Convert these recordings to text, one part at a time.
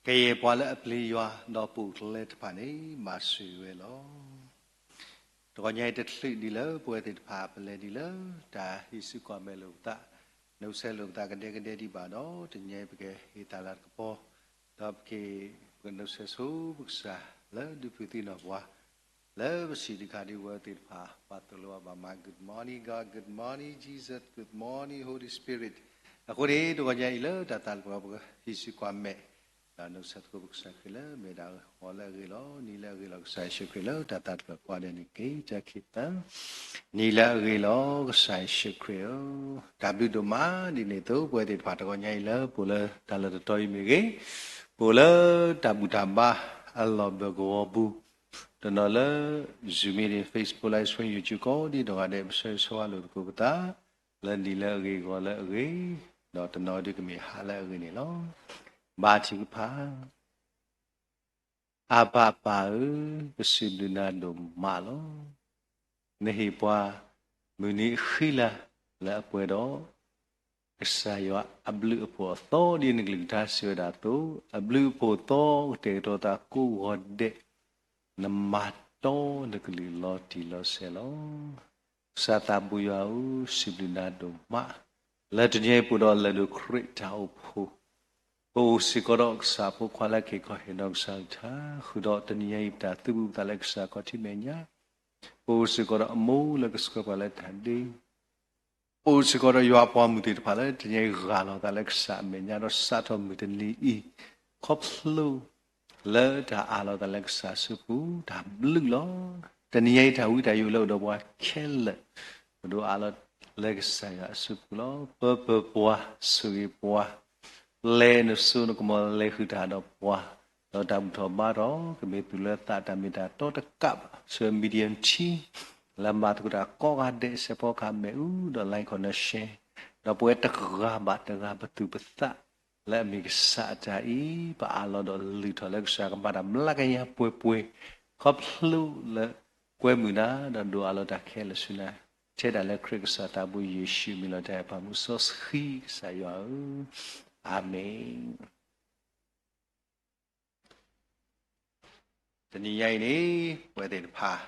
ကယဲၢ်ပှၤလၢအပျံၤယွၤ ဒီးပိာ်ကျဲတဖၣ်န့ၣ် ဘၣ်ဆိၣ်ဂ့ၤဝဲလီၤ. တဂီၤညါအံၤတချုးဒံးလၢပဝဲသ့ၣ်တဖၣ် ပလဲၤဒ်လၢတၢ်ဟံးစုကွၢ်မဲာ်လိာ်ပသး, နုဆဲလိာ်ပသးကဒဲကဒဲဒံးဘၣ်ဒီး တနံၤအံၤပကဟ့ၣ်တၢ်လၤတကပီၤ, ဒီးပက့ၤ ပကနုဆဲဆိပကစၢ်လၢဒုးဖုးသံနီၢ်ပှၤ လၢပစံးတခါဒ်ဝဲသ့ၣ်တဖၣ် ပှၤသိၣ်လိအီၤဘၣ်မး Good morning God, Good morning Jesus, Good morning Holy Spirit. အဃိန့ၣ် တဂီၤညါအံၤလၢတၢ်သးတဖျၢၣ် ပကဟံးစုကွၢ်မဲာ် ဒီးနုဆဲသကိးပကစၢ်ခရံာ်လၢမ့ၢ်ဒၣ်ဂီၤလၢအဂ့ၤလီၤ. နံၤလၢအဂ့ၤလီၤ ကစၢ်ယ့ၣ်ၡူးခရံာ်လၢတၢ်သးတဖျၢၣ်ကွၢ်ဒဲးန့ၣ်က့ၤ တၢ်ခံးသၢ နံၤလၢအဂ့ၤလီၤ ကစၢ်ယ့ၣ်ၡူးခရံာ်ဧၢ, တၢ်ဘျုးဒိၣ်မး. ဒ်န့ၣ်အသိး ပဝဲသ့ၣ်တဖၣ်တဂီၤညါအံၤလၢ ပအိၣ်လၢတၢ်လီၢ်တတီၤအံၤမ့ၢ်ဂ့ၤ, ပအိၣ်လၢတၢ်ဘူၣ်တၢ်ဘါအလီၢ်ဘၢၣ်ကဝီၤပူၤ, တနီၤလၢ Zoom meeting, Facebook live stream, YouTube ကိးဒ်နီၢ်ဂၤဒဲး ပဆၢဂ့ၤဆၢဝါလိာ်သကိးပသး လၢနံၤလၢအဂ့ၤ ဂီၤလၢအဂ့ၤ, ဒီးတနီၤဒုးကမ့ၢ်ဟါလၢအဂ့ၤန့ၣ်လီၤ. ဘါထုကဖၣ်. အၢ်ဘၣ်ပၢ်ဧၢ, ပစံးဘျုးနၤဒိၣ်မးလီၤ. နဟ့ၣ်ပှၤ မုၢ်နံၤအဃံလၤလၢအပှဲၤဒီး ကစၢ်ယွၤအဘျုးအဖှိၣ်အသီ ဒ်နကလုၢ်ကထါစံးဝဲဒၣ်အသိး, အဘျုးအဖှိၣ်သီကတဲာ်ကတီၤသးကိးဂီၤဒဲး, နမၤတီနကလုၢ်လီၤတံၢ်လီၤဆဲးလီၤ. ကစၢ်သးဘိယွၤဧၢ, စံးဘျုးနၤဒိၣ်မး, လၢတနံၤအံၤပအိၣ်ဒီးလၢၢ်ဒိၣ်ခရံာ်တၢ်အိၣ်ဖှိၣ်, ပအိၣ်စ့ၢ်ကီးဒီးကစၢ်ဖိခွါလၢက့ၤခီဟ့ၣ်နီၤကစၢ်ကလုၢ်ကထါ, ဃုာ်ဒီးတနံၤအံၤပတၢ်သုးဘူးပသးလၢကစၢ်ခီၣ်ထံးမဲာ်ညါ, ပအိၣ်စ့ၢ်ကီးဒီးအမိၢ်လၢကဆှၢပှၤလၢတၢ်ဒ့ ပအိၣ်စ့ၢ်ကီးဒီးယွၤအပှၤမုၢ်သ့ၣ်တဖၣ်လၢတနံၤအံၤဂၢ်လီၤသးလၢကစၢ်အမဲာ်ညါဒီးစးထီၣ်မုၢ်တနံၤအံၤ, ခီဖျိလၢတၢ်အးလီၤသးလၢကစၢ်အစုပူၤ တၢ်ဘျုးလီၤ. တနံၤအံၤတၢ်ဝံတၢ်ယိးလၢအိၣ်ဒီးပှၤခဲလၢာ်, ပဒိးအးလီၤလၢကစၢ်ယွၤအစုပူၤလီၤ. ပၢပၢၢ်ပှၤ, ဆိၣ်ဂ့ၤပှၤ, ပျဲနစိနကမီၤလဲၤဃုာ်တၢ်ဒီးပှၤ, ဒီးတၢ်ဘူၣ်ထီၣ်ဘါထီၣ် ကမ့ၢ်သူၣ်လၢသးတၢ်မ့ၢ်တၢ်တီတကးဘၣ်, ဆှၢ medium team လၢမၤသကိးတၢ်ကိးဂၤဒဲး စဲးဖီကဟၣ်မ့ၣ်အူဒီး line connection ဒီးပဝဲတဂၤဘၣ်တဂၤပသူၣ်ပသး လၢအမ့ၢ်ကစၢ်အတၢ်အံၤ ပအးလီၤဒီးလုၢ်ထီၣ်လၢကစၢ်ကမၤတၢ်မျးကယၤပှဲၤပှဲၤ, ခီဖျိလၢကွဲမုာ်နၤ ဒီးဒိးအးလီၤတၢ်ခဲလၢာ်ဆူနၤ, ထဲဒၣ်လၢခရံာ်ကစၢ်သးဘိယ့ၣ်ၡူးအမံၤလီၤ. တၢ်အဲၣ်ပှၤမုၢ်စီဆှံကစၢ်ယွၤဧၢ, အၤမ့ၣ်. တနံၤညါအံၤန့ၣ် ပဝဲသ့ၣ်တဖၣ်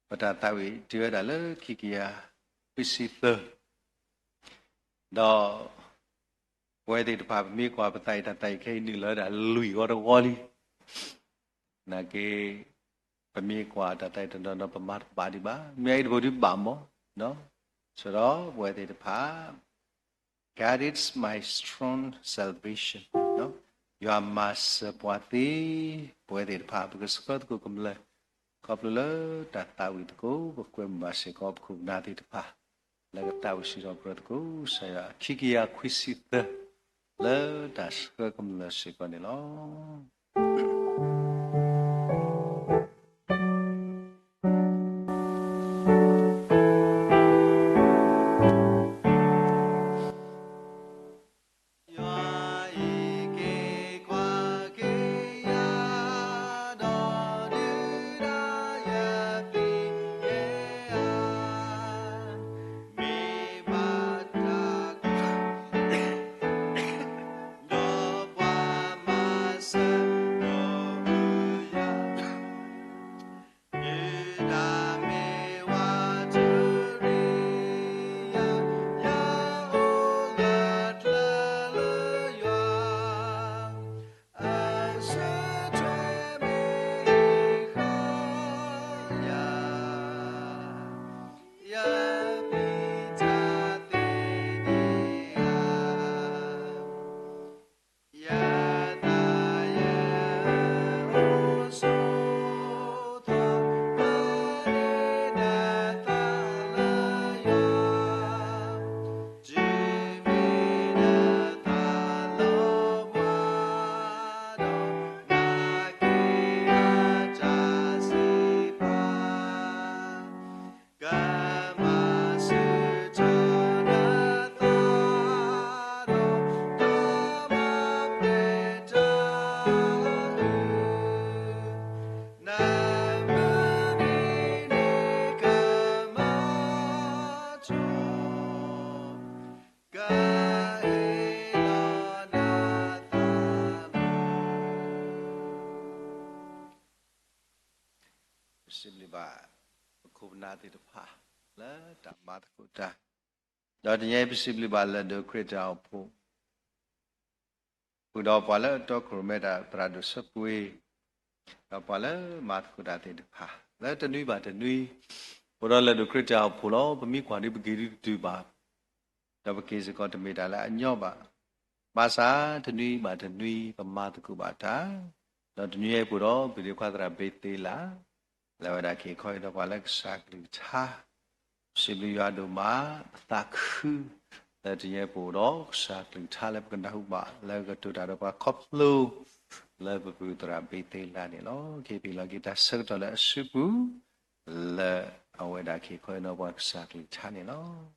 ပတၢ်သးဝံၣ်တုၤဝဲဒၣ်လၢခံကယၤခွံဆံသၢ, ဒီးပဝဲသ့ၣ်တဖၣ် ပမ့ၢ်ကွၢ်ပသးအံၤ တၢ်သးဝံၣ်ခဲအံၤနုာ်လီၤဝဲဒၣ်လွံၢ်ဂီၤတဂီၤလံ. နာ်က့ ပမ့ၢ်ကွၢ်တၢ်သးဝံၣ်တနီၤနီၤ ပမၤတဘၣ်ဒံးဘၣ်, မ့ၢ်အံၤတဘိဒုးဘၣ်မး, ဒီး ဆိဒီးပဝဲသ့ၣ်တဖၣ် God is my strong salvation, ယွၤမၤစၢၤပှၤသ့, ပဝဲသ့ၣ်တဖၣ် ပကဆှၢသကိးကမျၢၢ် ခီဖျိလၢတၢ်သးဝံၣ်သကိး ပကွဲမုာ်ဘၣ်စ့ၢ်ကီးပခိၣ်ပနၢ်သ့ၣ်တဖၣ် လၢကသးဝံၣ်စံးထီၣ်ပတြၢၤသကိး ကစၢ်ယွၤ ခံကယၤခွံဆံသၢ လၢတၢ်ဆှၢကမျၢၢ်စ့ၢ်ကီးန့ၣ်လီၤ. ပှၤလၢအအိၣ်မူဒီးတၢ်မၤသကိးတၢ်သ့ၣ်တဖၣ် လၢတၢ်မၤသကိးတၢ်, ဒီးတနံၤအံၤပစံးဘျုးဘၣ်လၢဒိးခရံာ်တၢ်အိၣ်ဖှိၣ် ဃုာ်ဒီးပှၤလၢအတီခိၣ်ရိၣ်မဲတၢ်သရၣ်ဒိၣ်စၢဖှ့ ဒီးပှၤလၢမၤသကိးတၢ်သ့ၣ်တဖၣ် လၢတနွံဘၣ်တနွံ အိၣ်ဒီးလၢဒိးခရံာ်တၢ်အိၣ်ဖှိၣ်လီၤ. ပမ့ၢ်ကွၢ်ဒ်ပက့ၤဒုတတုၤဘၣ် ဒီးပက့ၤစ့ၢ်ကီးတမ့ၢ်တၢ်လၢအညီဘၣ်. ဘၣ်ဆၣ်တနွံဘၣ်တနွံပမၤသကိးဘၣ်တၢ်, ဒီးတနွံအံၤပအိၣ်ဒီးပဒ့ခွါသရၣ်ဘ့သ့လး လၢအဝဲဒၣ်က့ၤခီအံၤဒီးပှၤလၢကစၢ်ကလုၢ်ကထါ စံးဘျုးယွၤဒိၣ်မး ပသးခု လၢတနံၤအံၤပအိၣ်ဒီးကစၢ်ကလုၢ်ကထါလၢပကနၢ်ဟူဘၣ် လၢကတိၤတၢ်ဒီးပှၤခီဖျိ လၢပပုၢ်သရၣ်ဘ့သ့လးန့ၣ်လီၤ. ကဟ့ၣ်ပလီၤက့ၤတၢ်ဆၢကတီၢ်လၢအစုပူၤ လၢအဝဲဒၣ်က့ၤခီအံၤဒီးပှၤကစၢ်ကလုၢ်ကထါန့ၣ်လီၤ. ဂ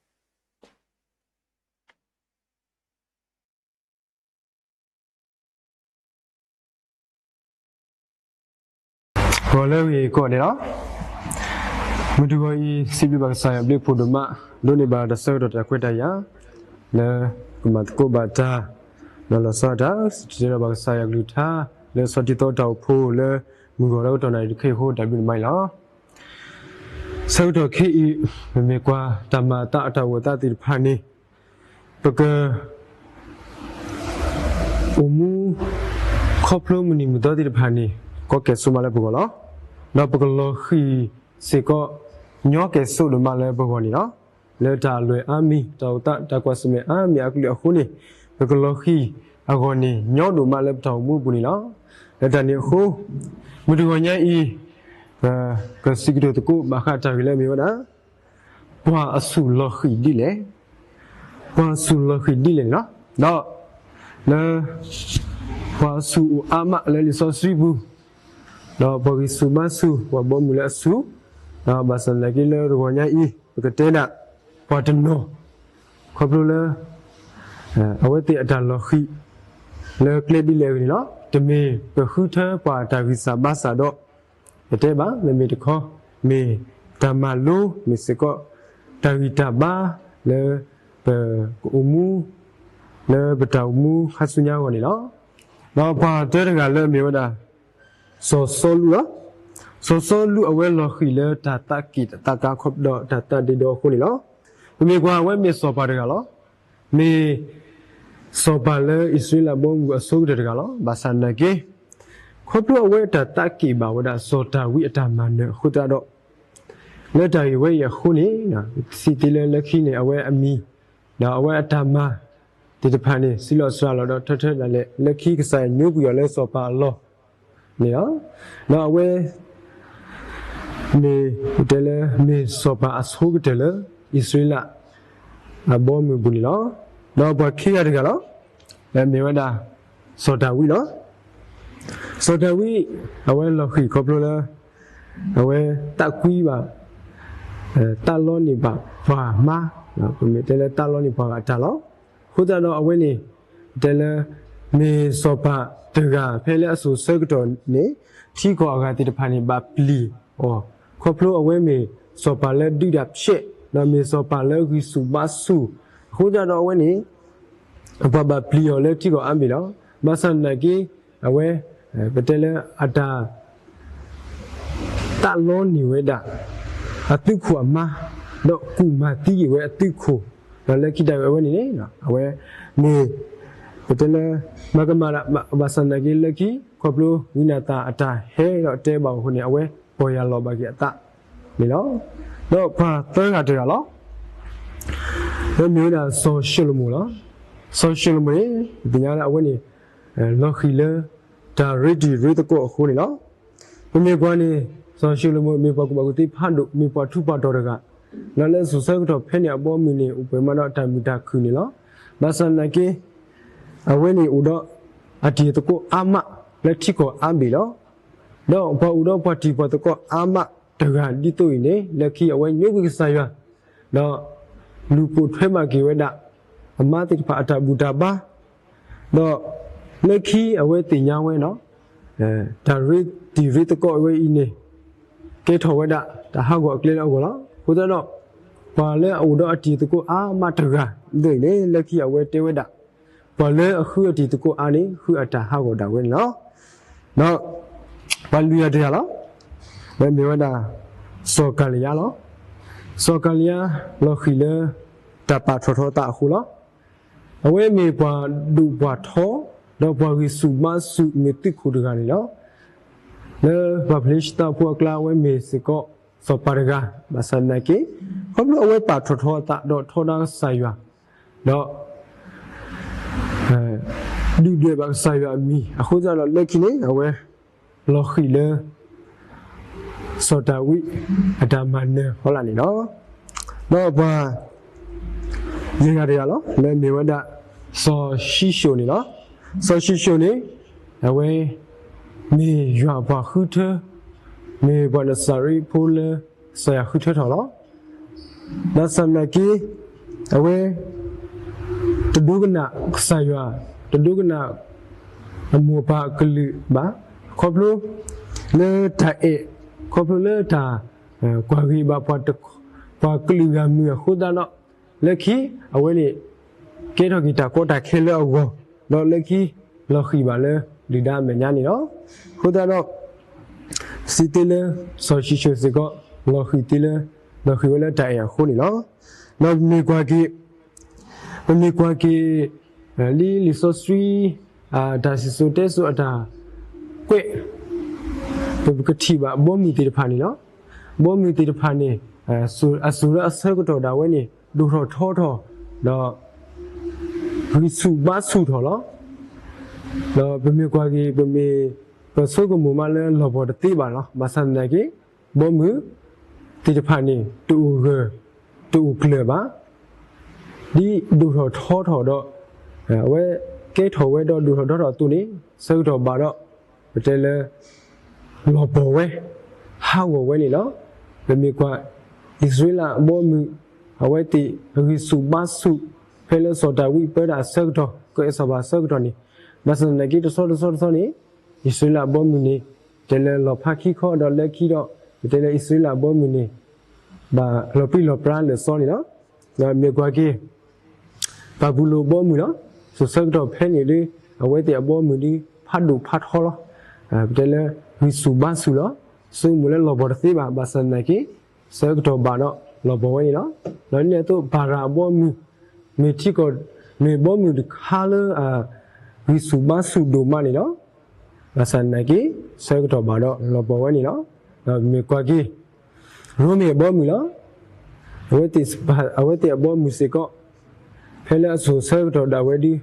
ီၤလၢအဂ့ၤကိးဂၤဒဲးလီၤ. မုၢ်တဂီၤအံၤ စံးဘျုးဘၣ်ကစၢ်ယွၤဘျုးဖှိၣ်ဒိၣ်မး ဒိးန့ၢ်ဘၣ်တၢ်ဆၢကတီၢ်တၢ်ခွဲးတၢ်ယာ် လၢကမၤသကိးဘၣ်တၢ် ဒီးလီၤဆီဒၣ်တၢ် စံၣ်တဲၤတဲလီၤဘၣ်ကစၢ်ယွၤကလုၢ်ကထါ လၢဆီၣ်တံၢ်သီတၢ်အိၣ်ဖှိၣ်လၢ မုၢ်ဂီၤလၢကတီၢ်နၣ်ရံၣ်တခီအံၤအဃိ တၢ်ဘျုးဒိၣ်မးအံၤလီၤ. ဆၢကတီၢ်ခဲအံၤ ပမ့ၢ်ကွၢ်တၢ်မၤအသးအတၢ်အိၣ်အသးသ့ၣ်တဖၣ်န့ၣ် ပက အိၣ်မူ ခီဖျိမုၢ်နံၤမုၢ်သီသ့ၣ်တဖၣ်န့ၣ် ကီကဲၣ်ဆိးမးလၢပဂီၢ်လီၤ. ဒီးပကလီၤဃံၤစ့ၢ်ကီး ညီကဲၣ်ဆိးဒိၣ်မးလၢပဂီၢ်န့ၣ်လီၤ. လၢတၢ်အလွဲၢ်အါမံၤ တၢ်အိၣ်သးတၢ်ကွၢ်ဆၢၣ်မဲာ်အါမံၤအကလုာ်အဃိန့ၣ် ပကလီၤဃံၤအဂီၢ်န့ၣ် ညီဒိၣ်မးလၢပတၢ်အိၣ်မူအပူၤန့ၣ်လီၤ. လၢတၢ်န့ၣ်အဃိ မုၢ်တဂီၤညါအံၤ ပကစံးကတိၤသကိးဘၣ်ဃးတၢ်ဂ့ၢ်လၢအမ့ၢ်ဝဲဒၣ် ပှၤအဆူၣ်လီၤဃံၤဒ်လဲၣ်, ပှၤအဆူၣ်လီၤဃံၤဒ်လဲၣ်န့ၣ်လီၤ. ဒီး လၢ ပှၤအဆူၣ်အိၣ်အါမးလၢလံာ်စီဆှံပူၤ, ဒီးပှၤဂံၢ်ဆူၣ်ဘါဆူၣ် ပှၤဘီမုၢ်လၢအဆူၣ်, ဒီးဘၣ်ဆၣ်သနာ်က့လၢတဂီၤညါအံၤ ပကတဲဒၣ် ပှၤတနီၤ ခီဖျိလၢ အဝဲသ့ၣ်အတၢ်လီၤဃံၤ လၢကျဲဒ်လဲၣ်အဂ့ၢ်န့ၣ်လီၤ. တမ့ၢ်ပဃုထၢပှၤတၢ်ဂံၢ်စၢ်ဘါစၢ်ဒီး ပတဲဘၣ် မ့မ့ၢ်တခီ မ့ၢ်တၢ်မၤလိ မ့ၢ်စ့ၢ်ကီး တၢ်ဂံၢ်တၢ်ဘါ လၢ ပကအိၣ်မူ လၢပတၢ်အိၣ်မူခါဆူညါအဂီၢ်န့ၣ်လီၤ. ဒီးပှၤတၢတဂၤလၢအမ့ၢ်ဝဲဒၣ် စီၤစီလူးလီၤ. စီၤစီလူးအဝဲလီၤဃံၤလၢတၢ်သးက့ၣ်တၢ်သးကါခီဒီးတၢ်သးဒ့ဒီအဃိန့ၣ်လီၤ. ပမ့ၢ်ကွၢ်အဝဲမ့ၢ်စီၤပၤတဂၤလီၤ. မ့ၢ် စီၤပၤလၢအံၣ်စရ့လးဘီမုၢ်အဆိကတၢၢ်တဂၤလီၤ. ဘၣ်ဆၣ်သနာ်က့ ခီဖျိအဝဲတၢ်သးက့ၣ်ဘၣ်ဝဲဒၣ်စီၤဒၤဝံးအတၢ်မၤနၢၤအဃိသတးဒီး လၢတၢ်ဂ့ၢ်ဝဲအံၤအဃိန့ၣ် စံးသ့လၢလၢခံန့ၣ် အဝဲအမံၤ ဒီးအဝဲအတၢ်မၤသ့ၣ်တဖၣ်န့ၣ် စံးလီၤစှၤလီၤဒီးထၢထၢဒၣ်လဲာ် လၢခံကစၢ်ယွၤညိကွံာ်အီၤလၢစီၤပၤအလီၢ်န့ၣ်လီၤ. ဒီးအဝဲ မ့ၢ်တဲလၢ မ့ၢ်စီၤပၤအဆိကတၢၢ်လၢ အံၣ်စရ့လး အဘီအမုၢ်အပူၤန့ၣ်လီၤ. ဒီးပှၤခံဂၤတဂၤလီၤ. လၢမ့ၢ်ဝဲဒၣ် စီၤဒၤဝံးလီၤ. စီၤဒၤဝံး အဝဲလီၤဃံၤခီဖျိလၢ အဝဲသးကွံဘၣ် သးလီန့ၢ်ဘၣ်ပှၤမါ, ပမ့ၢ်တဲလၢသးလီန့ၢ်ပှၤဂၤအတၢ်လီၤ. အဃိသတးဒီးအဝဲန့ၣ် တဲလၢ မ့ၢ်စီၤပၤတဂၤဖဲလၢအစိၤဆၢကတီၢ်န့ၣ် ထံကီၢ်အဂၤသ့ၣ်တဖၣ်န့ၣ် ဘၣ်ပျံၤအီၤ ခီဖျိအဝဲမ့ၢ်စီၤပၤလၢဒုးတၢ်ဖျဲး ဒီးမ့ၢ်စီၤပၤလၢဂံၢ်ဆူၣ်ဘါဆူၣ် အဃိသတးဒီးအဝဲန့ၣ် ပှၤဘၣ်ပျံၤအီၤလၢထံကီၢ်အါဘ့ၣ်လီၤ. ဘၣ်ဆၣ်သနာ်က့ အဝဲ ပတဲလၢအတၢ် သးလီန့ၢ်ဝဲဒၣ် အသုးခိၣ်အမါ, ဒီးကူၣ်မၤသံက့ၤဝဲအသုးခိၣ်, ဒီးလၢခံတၢ်ဂ့ၢ်အဝဲန့ၣ်န့ၣ် အဝဲ မ့ၢ် ပတဲလၢ မၤကမၣ်ဒၣ် ဘၣ်ဆၣ်သနာ်က့လၢခံ ခီဖျိဝံနၤသၣ်အတၢ်ဟဲဒီးတဲဘၣ်အဃိန့ၣ် အဝဲပီၢ်ယၢ်လီၤဘၣ်က့ၤအသးန့ၣ်လီၤ. ဒီးပှၤသၢဂၤတဂၤလီၤ. လၢမ့ၢ်ဝဲဒၣ်စီၤၡလိၤမိၣ်လီၤ. စီၤၡလိၤမိၣ်န့ၣ် ပသ့ၣ်ညါလၢအဝဲန့ၣ် လီၤဃံၤလၢ တၢ်ရ့တံၤရ့သကိးအဃိန့ၣ်လီၤ. ပမ့ၢ်ကွၢ်န့ၣ် စီၤၡလိၤမိၣ် မ့ၢ်ပှၤကူၣ်ဘၣ်ကူၣ်သ့ဖးဒိၣ် မ့ၢ်ပှၤထူးပှၤတီၤတဂၤ, ဒီးလၢစိၤဆၢကတီၢ်ဖဲန့ၣ်အဘီအမုၢ်န့ၣ် အိၣ်ပှဲၤမးဒီးတၢ်မုာ်တၢ်ခုၣ်န့ၣ်လီၤ. ဘၣ်ဆၣ်သနာ်က့ အဝဲန့ၣ်အိၣ်ဒီး အတံၤသကိးအါမး လၢထံကီၢ်အါဘ့ၣ်လီၤ. ဒီးပှၤအိၣ်ဒီးပှၤတံၤပှၤသကိးအါမးတဂၤဒ်သိးအံၤန့ၣ် လၢခံအဝဲညိကွံာ်ကစၢ်ယွၤ ဒီးလူၤပိာ်ထွဲမၤက့ၤဝဲဒၣ် အမါသ့ၣ်တဖၣ်အတၢ်ဘူၣ်တၢ်ဘါ, ဒီးလၢခံအဝဲသ့ၣ်ညါဝဲနီၤ တၢ်ရ့တံၤရ့သကိးဝဲအံၤန့ၣ် ကဲထီၣ်ဝဲဒၣ်တၢ်ဟးဂီၤအကျဲလၢအဂီၢ်လီၤ. အဃိသတးဒီး ပှၤလၢအအိၣ်ဒီးအတံၤသကိးအါမးတဂၤဒ်အံၤန့ၣ် လၢခံအဝဲတဲဝဲဒၣ် ပှၤလၢအဃုအတံၤသကိးအါန့ၣ် ဃုအတၢ်ဟးဂီၤဒၣ်ဝဲန့ၣ်လီၤ. ဒီးပှၤလွံၢ်ဂၤတဂၤလီၤ. လၢမ့ၢ်ဝဲဒၣ် စီၤကၤလယါလီၤ. စီၤကၤလံယါလီၤဃံၤလၢ တၢ်ပာ်ထီၣ်ထီအသးအဃိလီၤ. အဝဲမ့ၢ်ပှၤဒိၣ်ပှၤထီ ဒီးပှၤဂံၢ်ဆူၣ်ဘါဆူၣ်မုာ်သုးခိၣ်တဂၤန့ၣ်လီၤ. လၢပှၤဖလ့ၡသးဖိအကျါ အဝဲမ့ၢ်စ့ၢ်ကီး စီၤပၤတဂၤ ဘၣ်ဆၣ်သနာ်က့ ခီဖျိအဝဲပာ်ထီၣ်ထီအသး ဒီးထီဒါကစၢ်ယွၤ ဒီး ဒုၣ်ဒွဲၣ်ဘၣ်ကစၢ်ယွၤအမံၤအဃိသတးဒီး လၢခံန့ၣ် အဝဲ လီၤဃံၤလၢ စီၤတၤဝံးအတၢ်မၤနၢၤဖီလာ်န့ၣ်လီၤ. ဒီးပှၤ ယဲၢ်ဂၤတဂၤလီၤ လၢမ့ၢ်ဝဲဒၣ် စီၤၡံၣ်ၡိၣ်န့ၣ်လီၤ. စီၤၡံၣ်ၡိၣ်န့ၣ် အဝဲ မ့ၢ်ယွၤအပှၤဃုထၢ မ့ၢ်ပှၤနစၤရ့းဖိလၢ ကစၢ်ယွၤဃုထၢထီၣ်လီၤ. ဘၣ်ဆၣ်သနာ်က့ အဝဲ တဒိကနၣ်ကစၢ်ယွၤ တဒိကနၣ် အမိၢ်ပၢ်အကလုၢ်ဘၣ်, ခီဖျိလၢတၢ်အဲၣ်, ခီဖျိလၢတၢ် ကွၢ်ဂ့ၤဘၣ် ပှၤကလုာ်ဂၤမုၢ်အဃိသတးဒီး လၢခံ အဝဲန့ၣ် ကဲထီၣ်က့ၤတၢ်ကီတၢ်ခဲလၢအဂီၢ်, ဒီးလၢခံ လီၤဃံၤဘၣ်လၢဒုၣ်ဒါအမဲာ်ညါန့ၣ်လီၤ. အဃိသတးဒီး စံးသ့လၢ စီၤၡံၣ်ၡိၣ်စ့ၢ်ကီး လီၤဃံၤသ့လၢ လီၤဃံၤဝဲလၢတၢ်အဲၣ်အဃိန့ၣ်လီၤ. ဒီးပမ့ၢ်ကွၢ်က့ၤ ပမ့ၢ်ကွၢ်က့ၤ လံာ်စီဆှံ တၢ်စံၣ်စိၤတဲစိၤအတၢ်ကွဲး ပကထံၣ်ဘၣ်ဘီမုၢ်သ့ၣ်တဖၣ်န့ၣ်လီၤ. ဘီမုၢ်သ့ၣ်တဖၣ်န့ၣ် အစိၤလၢအဆၢကတီၢ်ဒၣ်ဝဲန့ၣ် ဒိၣ်ထီၣ်ထီထီၣ် ဒီး ဂံၢ်ဆူၣ်ဘါဆူၣ်ထီၣ်လီၤ. ဒီးပမ့ၢ်ကွၢ်က့ၤ ပမ့ၢ် ပဆိကမိၣ်မးလၢလီၤပှီၢ်တသ့ဘၣ်လီၤ. ဘၣ်ဆၣ်သနာ်က့ ဘီမုၢ်သ့ၣ်တဖၣ်န့ၣ် တအိၣ်ဂၢၢ် တအိၣ်ကျၢၤဘၣ်. ဒ်ဒိၣ်ထီၣ်ထီထီၣ်ဒီး အဝဲကဲထီၣ်ဝဲဒီးဒိၣ်ထီၣ်ထီထီၣ်အသိးန့ၣ် ဆၢကတီၢ်ဘၣ်ဒီး ပတဲလၢ လီၤပှီၢ်ဝဲ ဟးဂီၤဝဲန့ၣ်လီၤ. ပမ့ၢ်ကွၢ် အံၣ်စရ့လးအဘီအမုၢ် အဝဲသ့ၣ်ဂံၢ်ဆူၣ်ဘါဆူၣ် ဖဲလၢစီၤဒၤဝံးပၢတၢ်အဆၢကတီၢ် ကအဲၣ်စီၤပၤအဆၢကတီၢ်န့ၣ် ဘၣ်ဆၣ်သနာ်က့ တဆီတဆီတဆီန့ၣ် အံၣ်စရ့လးအဘီအမုၢ်န့ၣ် ပတဲလၢလီၤဖးခံခီဒီးလၢခံဒီး ပတဲလၢအံၣ်စရ့လးအဘီအမုၢ်န့ၣ် ဘၣ်လီၤပြံလီၤပြါလၢာ်စီန့ၣ်လီၤ. ဒီးမ့ၢ်ကွၢ်က့ၤ ဘၤဘူလိၣ်အဘီအမုၢ်လီၤ. စိၤဆၢကတီၢ်ဖဲန့ၣ်ဒီး အဝဲသ့ၣ်အဘီအမုၢ်ဒီး ဖးဒိၣ်ဖးထီလီၤ. ပတဲလၢ ဂံၢ်ဆူၣ်ဘါဆူၣ်လီၤ. ဆိကမိၣ်လၢလီၤပှီၢ်တသ့ဘၣ်. ဘၣ်ဆၣ်သနာ်က့ ဆၢကတီၢ်ဘၣ်ဒီးလီၤပှီၢ်ဝဲန့ၣ်လီၤ. ဒီးဒ်န့ၣ်အသိး ဘၤရၤအဘီအမုၢ် မ့ၢ်ထံကီၢ် မ့ၢ်ဘီအမုၢ်တခါလၢ ဂံၢ်ဆူၣ်ဘါဆူၣ်ဒိၣ်မးန့ၣ်လီၤ. ဘၣ်ဆၣ်သနာ်က့ ဆၢကတီၢ်ဘၣ်ဒီးလီၤပှီၢ်ဝဲန့ၣ်လီၤ. ဒီးမ့ၢ်ကွၢ်က့ၤ ရိမ့ၤအဘီအမုၢ်လီၤ. အဝဲသ့ၣ်အဘီအမုၢ်စ့ၢ်ကီး ဖဲလၢအစိၤဆၢကတီၢ်ဒၣ်ဝဲဒီး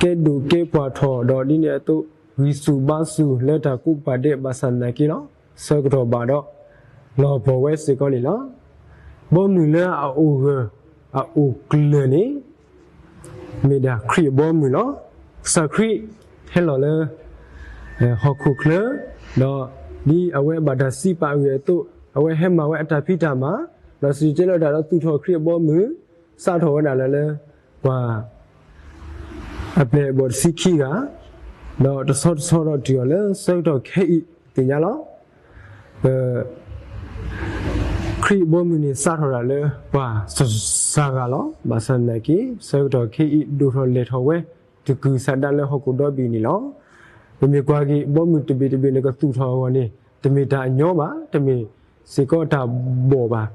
ကဲဒိၣ်ကဲပှၢ်ထီၣ်ဒီးဒ်န့ၣ်အသိး ဂံၢ်ဆူၣ်ဘါဆူၣ်လၢတၢ်ကူးပာ်ဒဲးဘၣ်ဆၣ်သနာ်က့လီၤ. ဆၢကတီၢ်ဘၣ်ဒီး လီၤပှီၢ်ဝဲစ့ၢ်ကီးန့ၣ်လီၤ. ဘီမုၢ်လၢအအိၣ်ဂၢၢ် အအိၣ်ကျၢၤန့ၣ် မ့ၢ်ဒၣ်ခရံာ်အဘီမုၢ်လီၤ. ကစၢ်ခရံာ်ဟဲလီၤလၢ ဟီၣ်ခိၣ်ချၢ, ဒီးဒ်အဝဲဘၣ်တၢ်စံးပာ်အဂ့ၢ်အသိး အဝဲဟဲမၤဝဲအတၢ်ဖံးတၢ်မၤ, ဒီးစံၣ်တဲၤတဲလီၤတၢ်ဒီးသူၣ်ထီၣ်ခရံာ်အဘီမုၢ်, စးထီၣ်ဝဲဒၣ်လၢ ပှၤ အပျဲၢ်အဘီၣ်တဆံခံဂၤ, ဒီးတဆီတဆီဒီးတုၤအီၤလၢဆၢကတီၢ်ခဲအံၤသ့ၣ်ညါလီၤ. ပ ခရံာ်အဘီမုၢ်န့ၣ်စးထီၣ်ဒၣ်လၢပှၤစှၤဂၤလီၤ. ဘၣ်ဆၣ်သနာ်က့ ဆၢကတီၢ်ခဲအံၤဒိၣ်ထီၣ်လဲၢ်ထီၣ်ဝဲ တကုၤဆးဒးလၢဟီၣ်ခိၣ်ဒီဘ့ၣ်န့ၣ်လီၤ. ပမ့ၢ်ကွၢ်က့ၤ ဘီမုၢ်တဘ့ၣ်တဘ့ၣ်နကသူၣ်ထီၣ်အဂီၢ်န့ၣ် တမ့ၢ်တၢ်အညီဘၣ်, တမ့ၢ်စ့ၢ်ကီးတၢ်ဘီၣ်ဘၣ်.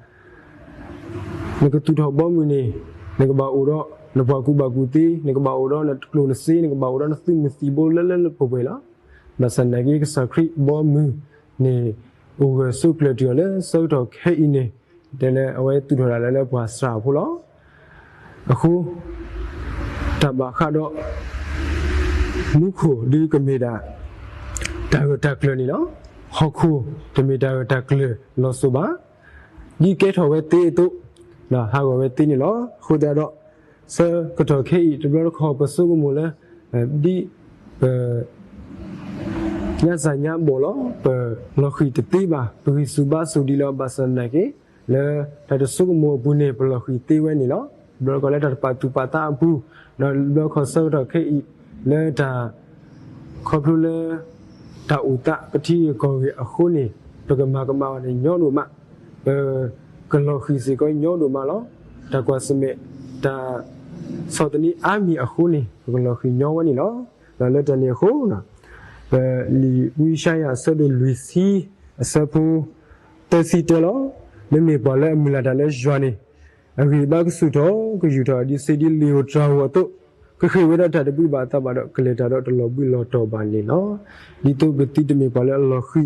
နကသူၣ်ထီၣ်ဘီမုၢ်န့ၣ် နကဘၣ်အိၣ်ဒီးနပှၤကူၣ်ဘၣ်ကူၣ်သ့, နကဘၣ်အိၣ်ဒီးနကျိၣ်နစ့, နကဘၣ်အိၣ်ဒီးနသုးမုၢ်သံၣ်ဘိလၢလၢပှဲၤပှဲၤလီၤ. ဘၣ်ဆၣ်သနာ်က့ ကစၢ်ခရံာ်ဘီမုၢ်န့ၣ် အိၣ်ဂၢၢ်ဆိးကျၢၤတုၤအီၤလၢဆၢကတီၢ်ခဲအံၤန့ၣ် တဲလၢအဝဲသူၣ်ထီၣ်ဒၣ်လၢလၢပှၤစှၤဖိလီၤ. အဃိ တၢ်ဘၣ်ဃးဒီး မူခိၣ်ဒုးကမ့ၢ်ဒၣ် တၢ်ဂၢၢ်တၢ်ကျၢၤန့ၣ်လီၤ. ဟီၣ်ခိၣ်တမ့ၢ်တၢ်ဂၢၢ်တၢ်ကျၢၤလီၤစိၤဘၣ်. ဒ်ကဲထီၣ်ဝဲသ့အသိး ဟးဂီၤဝဲသ့န့ၣ်လီၤ. အဃိသတးဒီး ဆၢကတီၢ်ခဲအံၤ တဘျီတခီၣ် ပဆိကမိၣ်လၢ ဒ်ပ ညါစၢ်ညါဘီၣ်လီၤ. ပလီၤဃံၤတသ့ဘၣ်, ပဂံၢ်ဆူၣ်ဘါဆူၣ်ဒံးလီၤ. ဘၣ်ဆၣ်သနာ်က့ လၢတၢ်တဆိကမိၣ်အပူၤန့ၣ် ပလီၤဃံၤသ့ဝဲန့ၣ်လီၤ. တဘျီတခီၣ်လၢတၢ်တပာ်သူၣ်ပာ်သးအပူၤ, ဒီးတဘျီတခီၣ်ဆၢကတီၢ်ခဲအံၤ လၢတၢ် ခီဖျိလၢ တၢ်အိၣ်သးပထံဂ့ၢ်ကီၢ်ဂ့ၢ်အဃိန့ၣ် ပကမၤကမၣ်အီၤန့ၣ်ညီဒိၣ်မး, ပကလီၤဃံၤစ့ၢ်ကီးညီဒိၣ်မးလီၤ. တၢ်ကွၢ်ဆၢၣ်မဲာ် တၢ်ဆီၣ်သနံးအါမံၤအဃိန့ၣ် ပကလီၤဃံၤညီဝဲန့ၣ်လီၤ. ဒီးလၢတၢ်န့ၣ်အဃိ ပလံာ်ဝံယၡါယၤအဆၢဒိၣ်လွံၢ်ဆံ အဆၢဖိ သၢဆံတၢလီၤ. မ့မ့ၢ်ပှၤလၢအမုၢ်လၢ်တၢ်လၢယွၤန့ၣ်, အဂံၢ်အဘါကဆူၣ်ထီၣ်ကယူၢ်ထီၣ်ဒ်စ့ဒ်လံာ်ဧိၤတြၤဧိၤအသိး, ကဃ့ၢ်ဝဲဒၣ်တၢ်တဘှံးဘၣ်အသးဘၣ်ဒီး ကလဲၤတၢ်ဒီးတလီၤဘှံးလီၤတီၤဘၣ်န့ၣ်လီၤ. ဒ်သိးပသုတမ့ၢ်ပှၤလၢအလီၤဃံၤ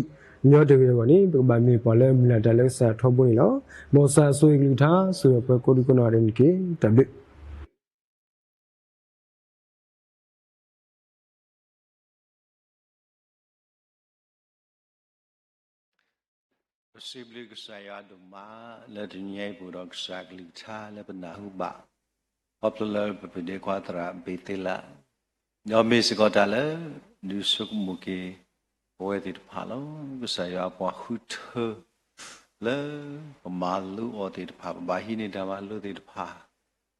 ညီတဂ့ၤအဂီၢ်န့ၣ်, ပကဘၣ်မ့ၢ်ပှၤလၢအမုၢ်လၢ်တၢ်လၢကစၢ်ထီဘိန့ၣ်လီၤ. မ်ကစၢ်ဆိၣ်ဂ့ၤကလုၢ်ကထါ ဆိၣ်ဂ့ၤပှၤကိးဒံကိးနီၢ်ဂၤဒဲးန့ၣ်တက့ၢ်. တၢ်ဘျုး ပစံးဘျုးကစၢ်ယွၤဒိၣ်မး လၢတနံၤအံၤပအိၣ်ဒီးကစၢ်ကလုၢ်ကထါလၢပနၢ်ဟူဘၣ်, ခီဖျိလၢပပဒ့ခွါသရၣ်ဘ့းသ့လး, ဒီးမ့ၢ်စ့ၢ်ကီးတၢ်လၢ ဒုးဆိကမိၣ်က့ၤ ပဝဲသ့ၣ်တဖၣ်လီၤ. ကစၢ်ယွၤအပှၤဃုထၢ လၢပမၤလိအီၤသ့ၣ်တဖၣ်, ပဘၣ်ဟံးန့ၢ်တၢ်မၤလိသ့ၣ်တဖၣ်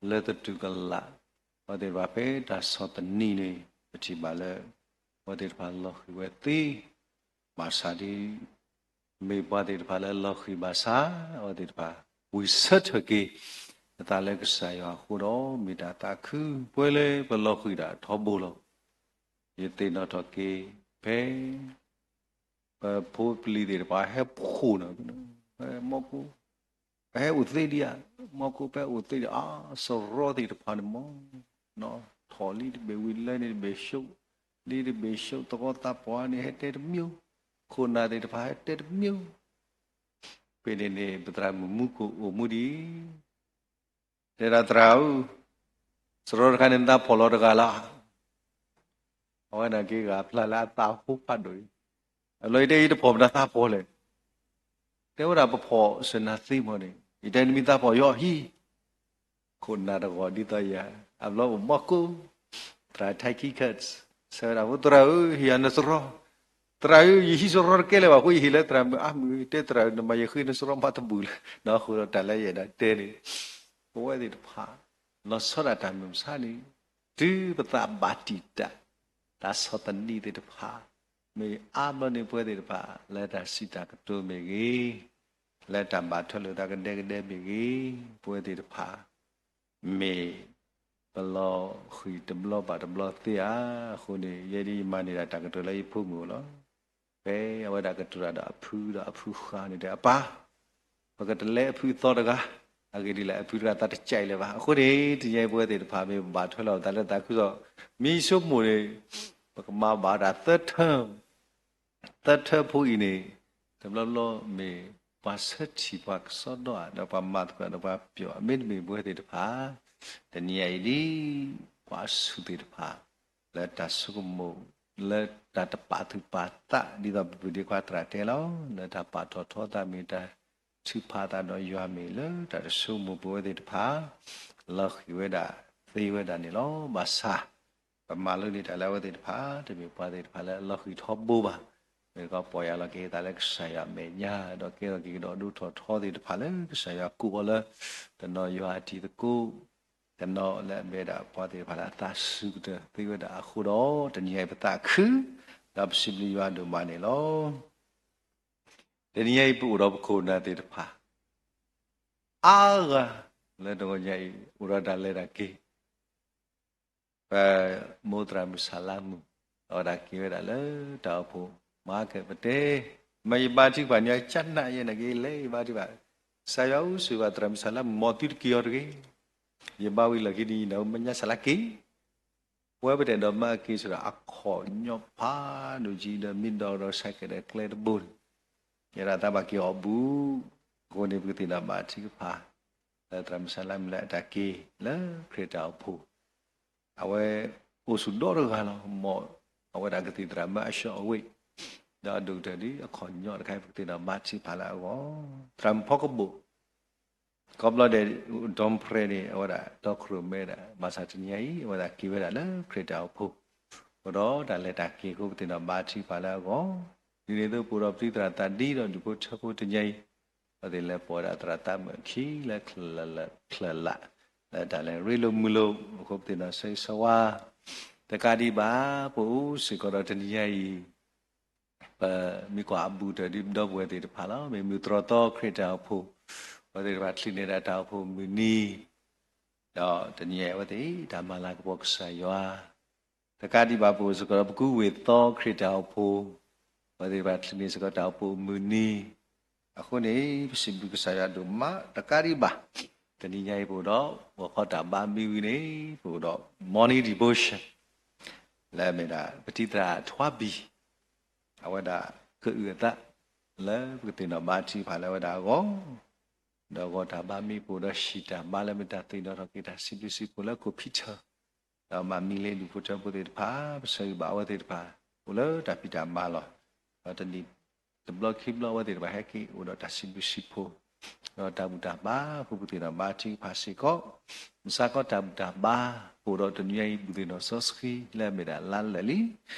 လၢသတူၢ်ကလာ် အဝဲသ့ၣ်တဖၣ်ဖဲတၢ်ဆီၣ်သနံးန့ၣ် ပထံၣ်ဘၣ်လၢ အဝဲသ့ၣ်တဖၣ်လီၤဃံၤဝဲသ့ ဘၣ်ဆၣ်ဒ် မ့ၢ်ပှၤသ့ၣ်တဖၣ်လၢလီၤဃံၤဘၣ်ဆၣ် အဝဲသ့ၣ်တဖၣ် ဝံၢ်ဆၢထၢၣ်က့ၤ အသးလၢကစၢ်ယွၤအဃိဒီး မ့ၢ်တၢ်သးခု ပဝဲလၢပလီၤဃံၤဒၣ်ထီဘိလီၤ. ယသ့ၣ်နီၣ်ထီၣ်က့ၤ ဖဲ ပဖိပလံၤသ့ၣ်တဖၣ်ဟဲဖှိၣ်န့ၣ် မီၢ်ကိၣ် ပဟဲအိၣ်သ့ဒံးဧါ, မီၢ်ကိၣ် ပဟဲအိၣ်သ့ဒံးဧါ, စရီသ့ၣ်တဖၣ်န့ၣ်မီၢ် ထီၣ်လံတဘ့ၣ်ဝံၤလၢန့ၣ်တဘ့ၣ် ရှုံးလံတဘ့ၣ် ရှုံး သဝီသးပှၢ်န့ၣ် ဟဲတဲတမံၤ, ခိၣ်နၢ်သ့ၣ်တဖၣ်ဟဲတဲတမံၤ, ဖဲန့ၣ်န့ၣ် ပသရၣ်မုၣ်မူကိၣ်အိၣ်မူဒံး တဲဒၣ်သရၣ်ဧၢ, စရီတခါန့ၣ် နသးဖှီၣ်လီၤတဂၤလီၤ. အဝဲန့ၣ်က့ဂၤဖျါလၢအသးဟိဖးဒိၣ်အံၤ, အဘျီယတဲယတဖှီၣ်မနုၤသးဖှီၣ်လဲၣ်, တဲဝဲဒၣ်ပဖှီၣ်စၢၤနၤသ့မီၢ်န့ၣ် ယတဲနမ့ၢ်သးဖှီၣ်ယီၤဟံၣ် ခိၣ်နၢ်တဂီၤဒ်သိးယၤ, အဘျီအိၣ်မီၢ်ကိၣ်, သရၣ်ထဲခံခၢၣ် ဆၢဝဲဒၣ်ဖိ သရၣ်ဧၢ ဟ့ၣ်ယၤနစရီ, သရၣ်ဧၢ ယဟံးစရီတကဲလၢၤဘၣ်အဃိ ယဟ့ၣ်လၢသရၣ်မုၣ်အါမုၢ် တဲသရၣ်ဧၢ နမၤယဃ့နစရီမးတဘူၣ်လၢၤ, ဒီးအဃိဒီးတၢ်လၢယအဲၣ်ဒိးတဲန့ၣ် ပဝဲသ့ၣ်တဖၣ် လီၤဆီဒၣ်တၢ်မုၢ်မဆါန့ၣ် တုၤပသးဘၣ်တံာ်တာ် တၢ်ဆီၣ်သနံးသ့ၣ်တဖၣ် မ့ၢ်အါဘျီန့ၣ် ပဝဲသ့ၣ်တဖၣ် လၢတၢ်စံးတၢ်ကတိၤမ့ၢ်ဂ့ၤ, လၢတၢ်ဘၣ်ထွဲလိာ်သးကဒဲကဒဲမ့ၢ်ဂ့ၤ, ပဝဲသ့ၣ်တဖၣ် မ့ၢ် ပလီၤဃံၤတဘျီဘၣ်တဘျီသ့ဧါ. အဃိန့ၣ် ယဲဒ်ယမၤန့ၢ်ဒၣ်တၢ်ကတိၤလၢယဖိမုၣ်အအိၣ်လီၤ. ဖဲအဝဲဒၣ်ကတိၤတၢ်ဒီးအဖုဒီးအဖုဃါန့ၣ်တဲ အပၢ်, ပကတလဲအဖုအသီတဂၤ, အဂ့ၢ်ဒ်လဲၣ် အဖုတဂၤသးတကဲလၢၤဘၣ်. အဃိန့ၣ် တနံၤအံၤပဝဲသ့ၣ်တဖၣ်မ့ၢ်ပဘၣ်ထွဲလီၤပသးလၢသးခုကစီၣ် မ့ၢ်ဆိကမိၣ်န့ၣ် ပကမၤဘၣ်တၢ်သၢထၢ သၢထၢဖိအံၤန့ၣ် တဘျီဘျီမ့ၢ်ပှၤဆၢထံၣ်ပှၤကစီဒီဧါ ဒီးပှၤမၤသကိးဒီးပှၤပျီၣ် မ့တမ့ၢ်ပဝဲသ့ၣ်တဖၣ် တနံၤအံၤဒ် ပှၤဆူၣ်သ့ၣ်တဖၣ် လၢတၢ်ဆိကမိၣ် လၢတၢ်တပာ်သူၣ်ပာ်သး ဒ်သိးပပဒ့ခွါသရၣ်တဲလီၤ လၢတၢ်ပာ်ထီၣ်ထီသးမ့ၢ်တၢ် ထုးဖးသးဒီးယွၤမ့ၢ်လၢတၢ်တဆိကမိၣ်ပဝဲသ့ၣ်တဖၣ် လီၤဃံၤဝဲဒၣ်သ့ဝဲဒၣ်န့ၣ်လီၤ. ဘၣ်ဆၣ် ပမၤလိန့ၢ်တၢ်လၢအဝဲသ့ၣ်တဖၣ် တမ့ၢ်ပှၤသ့ၣ်တဖၣ်လၢအလီၤဃံၤထီဘိဘၣ်. မ့ၢ်တခီပီၢ်ယၢ်လီၤက့ၤသးလၢကစၢ်ယွၤအမဲာ်ညါ ဒီးကဲထီၣ်က့ၤကဒီးဒိၣ်ထီၣ်ထီသ့ၣ်တဖၣ်လၢကစၢ်ယွၤကိးအီၤလၢ တနီၤယွၤအတံၤသကိး တနီၤလၢအမ့ၢ်ဒၣ်ပှၤသ့ၣ်တဖၣ်လၢအသးစူၤကတၢၢ်သ့ဝဲဒၣ်အဃိဒီး တနံၤအံၤပသးခု ဒီးပစံးဘျုးယွၤဒိၣ်မးန့ၣ်လီၤ. တနံၤအံၤပအိၣ်ဒီးပခိၣ်နၢ်သ့ၣ်တဖၣ် အါဂၤ လၢတဂီၤညါအံၤ အိၣ်ဒီးတၢ်လဲၤတၢ်က့ၤ ပမိၢ်သရၣ်မုၣ်ဆၣ်လါမုၣ် အဝဲဒၣ်က့ၤဝဲဒၣ်လၢတၢ်အိၣ်ဖှိၣ် မၤကဲၣ်ပတဲ မ့ၢ်ယဘါထုကဖၣ်န့ၣ် ကနၣ်ယဲၢ်နၤက့ၤလဲၤယဘါထုကဖၣ် ကစၢ်ယွၤအိၣ်ဆိၣ်ဂ့ၤဘၣ်သရၣ်မုၣ်ဆၣ်လါမုၣ် မ်သုတက့ၤအီၤတဂ့ၤ ယဘါဝံၤလီၢ်ခံန့ၣ် ယနၢ်ဟူမဲာ်ညါဆၣ်လါက့ၤ ပဝဲပတအဲၣ်ဒိးမၤက့ၤဆိဒီး အခီၣ်ညီဖးဒိၣ်ကံဒီး မ့ၢ်ဒီးဒီးဆဲးကဲးဒီးကျဲတဘိန့ၣ် ယဲဒၣ်သးဘၣ်က့ၤအီၣ်ဘူး အဃိန့ၣ် ပကသ့ၣ်နီၣ်ဘၣ်ထံကဖၣ် လၢသရၣ်မုၣ်ဆၣ်လါမုၣ်လၢအတၢ်က့ၤလၢခရံာ်တၢ်အိၣ်ဖှိၣ် အဝဲအိၣ်ဆူၣ်ဒီတဂၤလီၤ. မ်အဝဲဒၣ်ကသံၣ်သရၣ်မုၣ်အဆှီအဝ့ၢ် ဒီးအဒိၣ်ကတၢၢ်ဒ်အခီၣ်ညီတခါအံၤ ပကသ့ၣ်နီၣ်ဘၣ်ထံကဖၣ်လၢအဂီၢ် သရၣ်မုၣ်ဖီကဘိၣ် ခီဖျိဒဲး ဒီပြဲန့ၣ် အဝဲဒၣ်တီခိၣ်ရိၣ်မဲဒၣ် ဘၣ်ဆၣ်တနံၤအံၤ အဝဲဒၣ်က့ၤဝဲဒၣ်လၢခရံာ်တၢ်အိၣ်ဖှိၣ် အဃိဒီးတၢ်လဲၤတၢ်က့ၤအဃိ ပသ့ၣ်နီၣ်ဘၣ်ထံကဖၣ်လၢအဂီၢ် ဒ်န့ၣ်အသိး ပအိၣ်ဒီးပှၤသရၣ်သးဒ်ဒီးဒူၣ်ဖိထၢဖိတနံၤအံၤ အဝဲသ့ၣ်လဲၤပိာ်ဝဲဒၣ်သရၣ်သးမုၣ်အခံလၢချၢၣ်လၢ် လၢတၢ်လဲၤရ့လိာ်မုာ်လိာ်အဃိ ပသ့ၣ်နီၣ်ဆၢဂ့ၤဆၢဝါ တကးဒံးဘၣ် ပအိၣ်စ့ၢ်ကီးဒီးတနံၤညါအံၤ ပမ့ၢ်ကွၢ်အဘူးကတၢၢ်ဒ်ပဒီပုၢ်ဝဲၢ်သ့ၣ်တဖၣ်လီၤ. မ့ၢ်မုၢ်တြီၢ်သီခရံာ်တၢ်အိၣ်ဖှိၣ် အဝဲသ့ၣ်တဖၣ်ချုးန့ၢ်ဒၣ်တၢ်အိၣ်ဖှိၣ်မုၢ်နံၤ ဒီးတနံၤအံၤအဝဲသ့ၣ် တၢ်မၤလၤကပီၤကစၢ်ယွၤ တကးဒံးဘၣ် ပအိၣ်စ့ၢ်ကီးဒီးပကူဝ့ၢ်သီခရံာ်တၢ်အိၣ်ဖှိၣ် အဝဲသ့ၣ်တဖၣ်ချုးန့ၢ်စ့ၢ်ကီးတၢ်အိၣ်ဖှိၣ်မုၢ်နံၤ အဃိန့ၣ် ပစံးဘျုးကစၢ်ယွၤဒိၣ်မးတကးဒံးဘၣ်. တနံၤညါအံၤ ပအိၣ်ဒီးဂီၤခီတၢ်ဘါမံဝံၤန့ၣ် ပအိၣ်ဒီး morning devotion လၢအမ့ၢ်ဒၣ် ပတံၤသရၣ်ထွါဘံၣ် အဝဲဒၣ်ကအုၣ်အသး လၢပကသ့ၣ်နီၣ်ဘါထုကဖၣ်လၢအဝဲဒၣ်အဂီၢ်, ဒီးဂီၤတၢ်ဘါမံ ပအိၣ်ဒီးဟံၣ်တၢ်ဘါလၢမ့ၢ်တၢ်သ့ၣ်နီၣ်ထီၣ်က့ၤတၢ်စံးဘျုးစံးဖှိၣ်လၢ computer, ဒီးမၤမံလ့ဒူၣ်ဖိထၢဖိသ့ၣ်တဖၣ် ပဆၢဂ့ၤဘၣ်အဝဲသ့ၣ်တဖၣ် အိၣ်လၢတၢ်ဖံးတၢ်မၤလီၤ. ဒီးတနံၣ်တဘျီခံဘျီ အဝဲသ့ၣ်တဖၣ်ဟဲက့ၤအိၣ်ဒီးတၢ်စံးဘျုးစံးဖှိၣ် ဒီးတၢ်ဘူၣ်တၢ်ဘါအဃိ ပသ့ၣ်နီၣ်ဘါထုကဖၣ်စ့ၢ်ကီး. မုၢ်ဆါခီတၢ်ဘူၣ်တၢ်ဘါ ပအိၣ်ဒီးတနံၤညါအံၤ ဘူၣ်သ့ၣ်နီၣ်စီဆှံလၢအမ့ၢ်ဒၣ်လါလၢာ်လံ.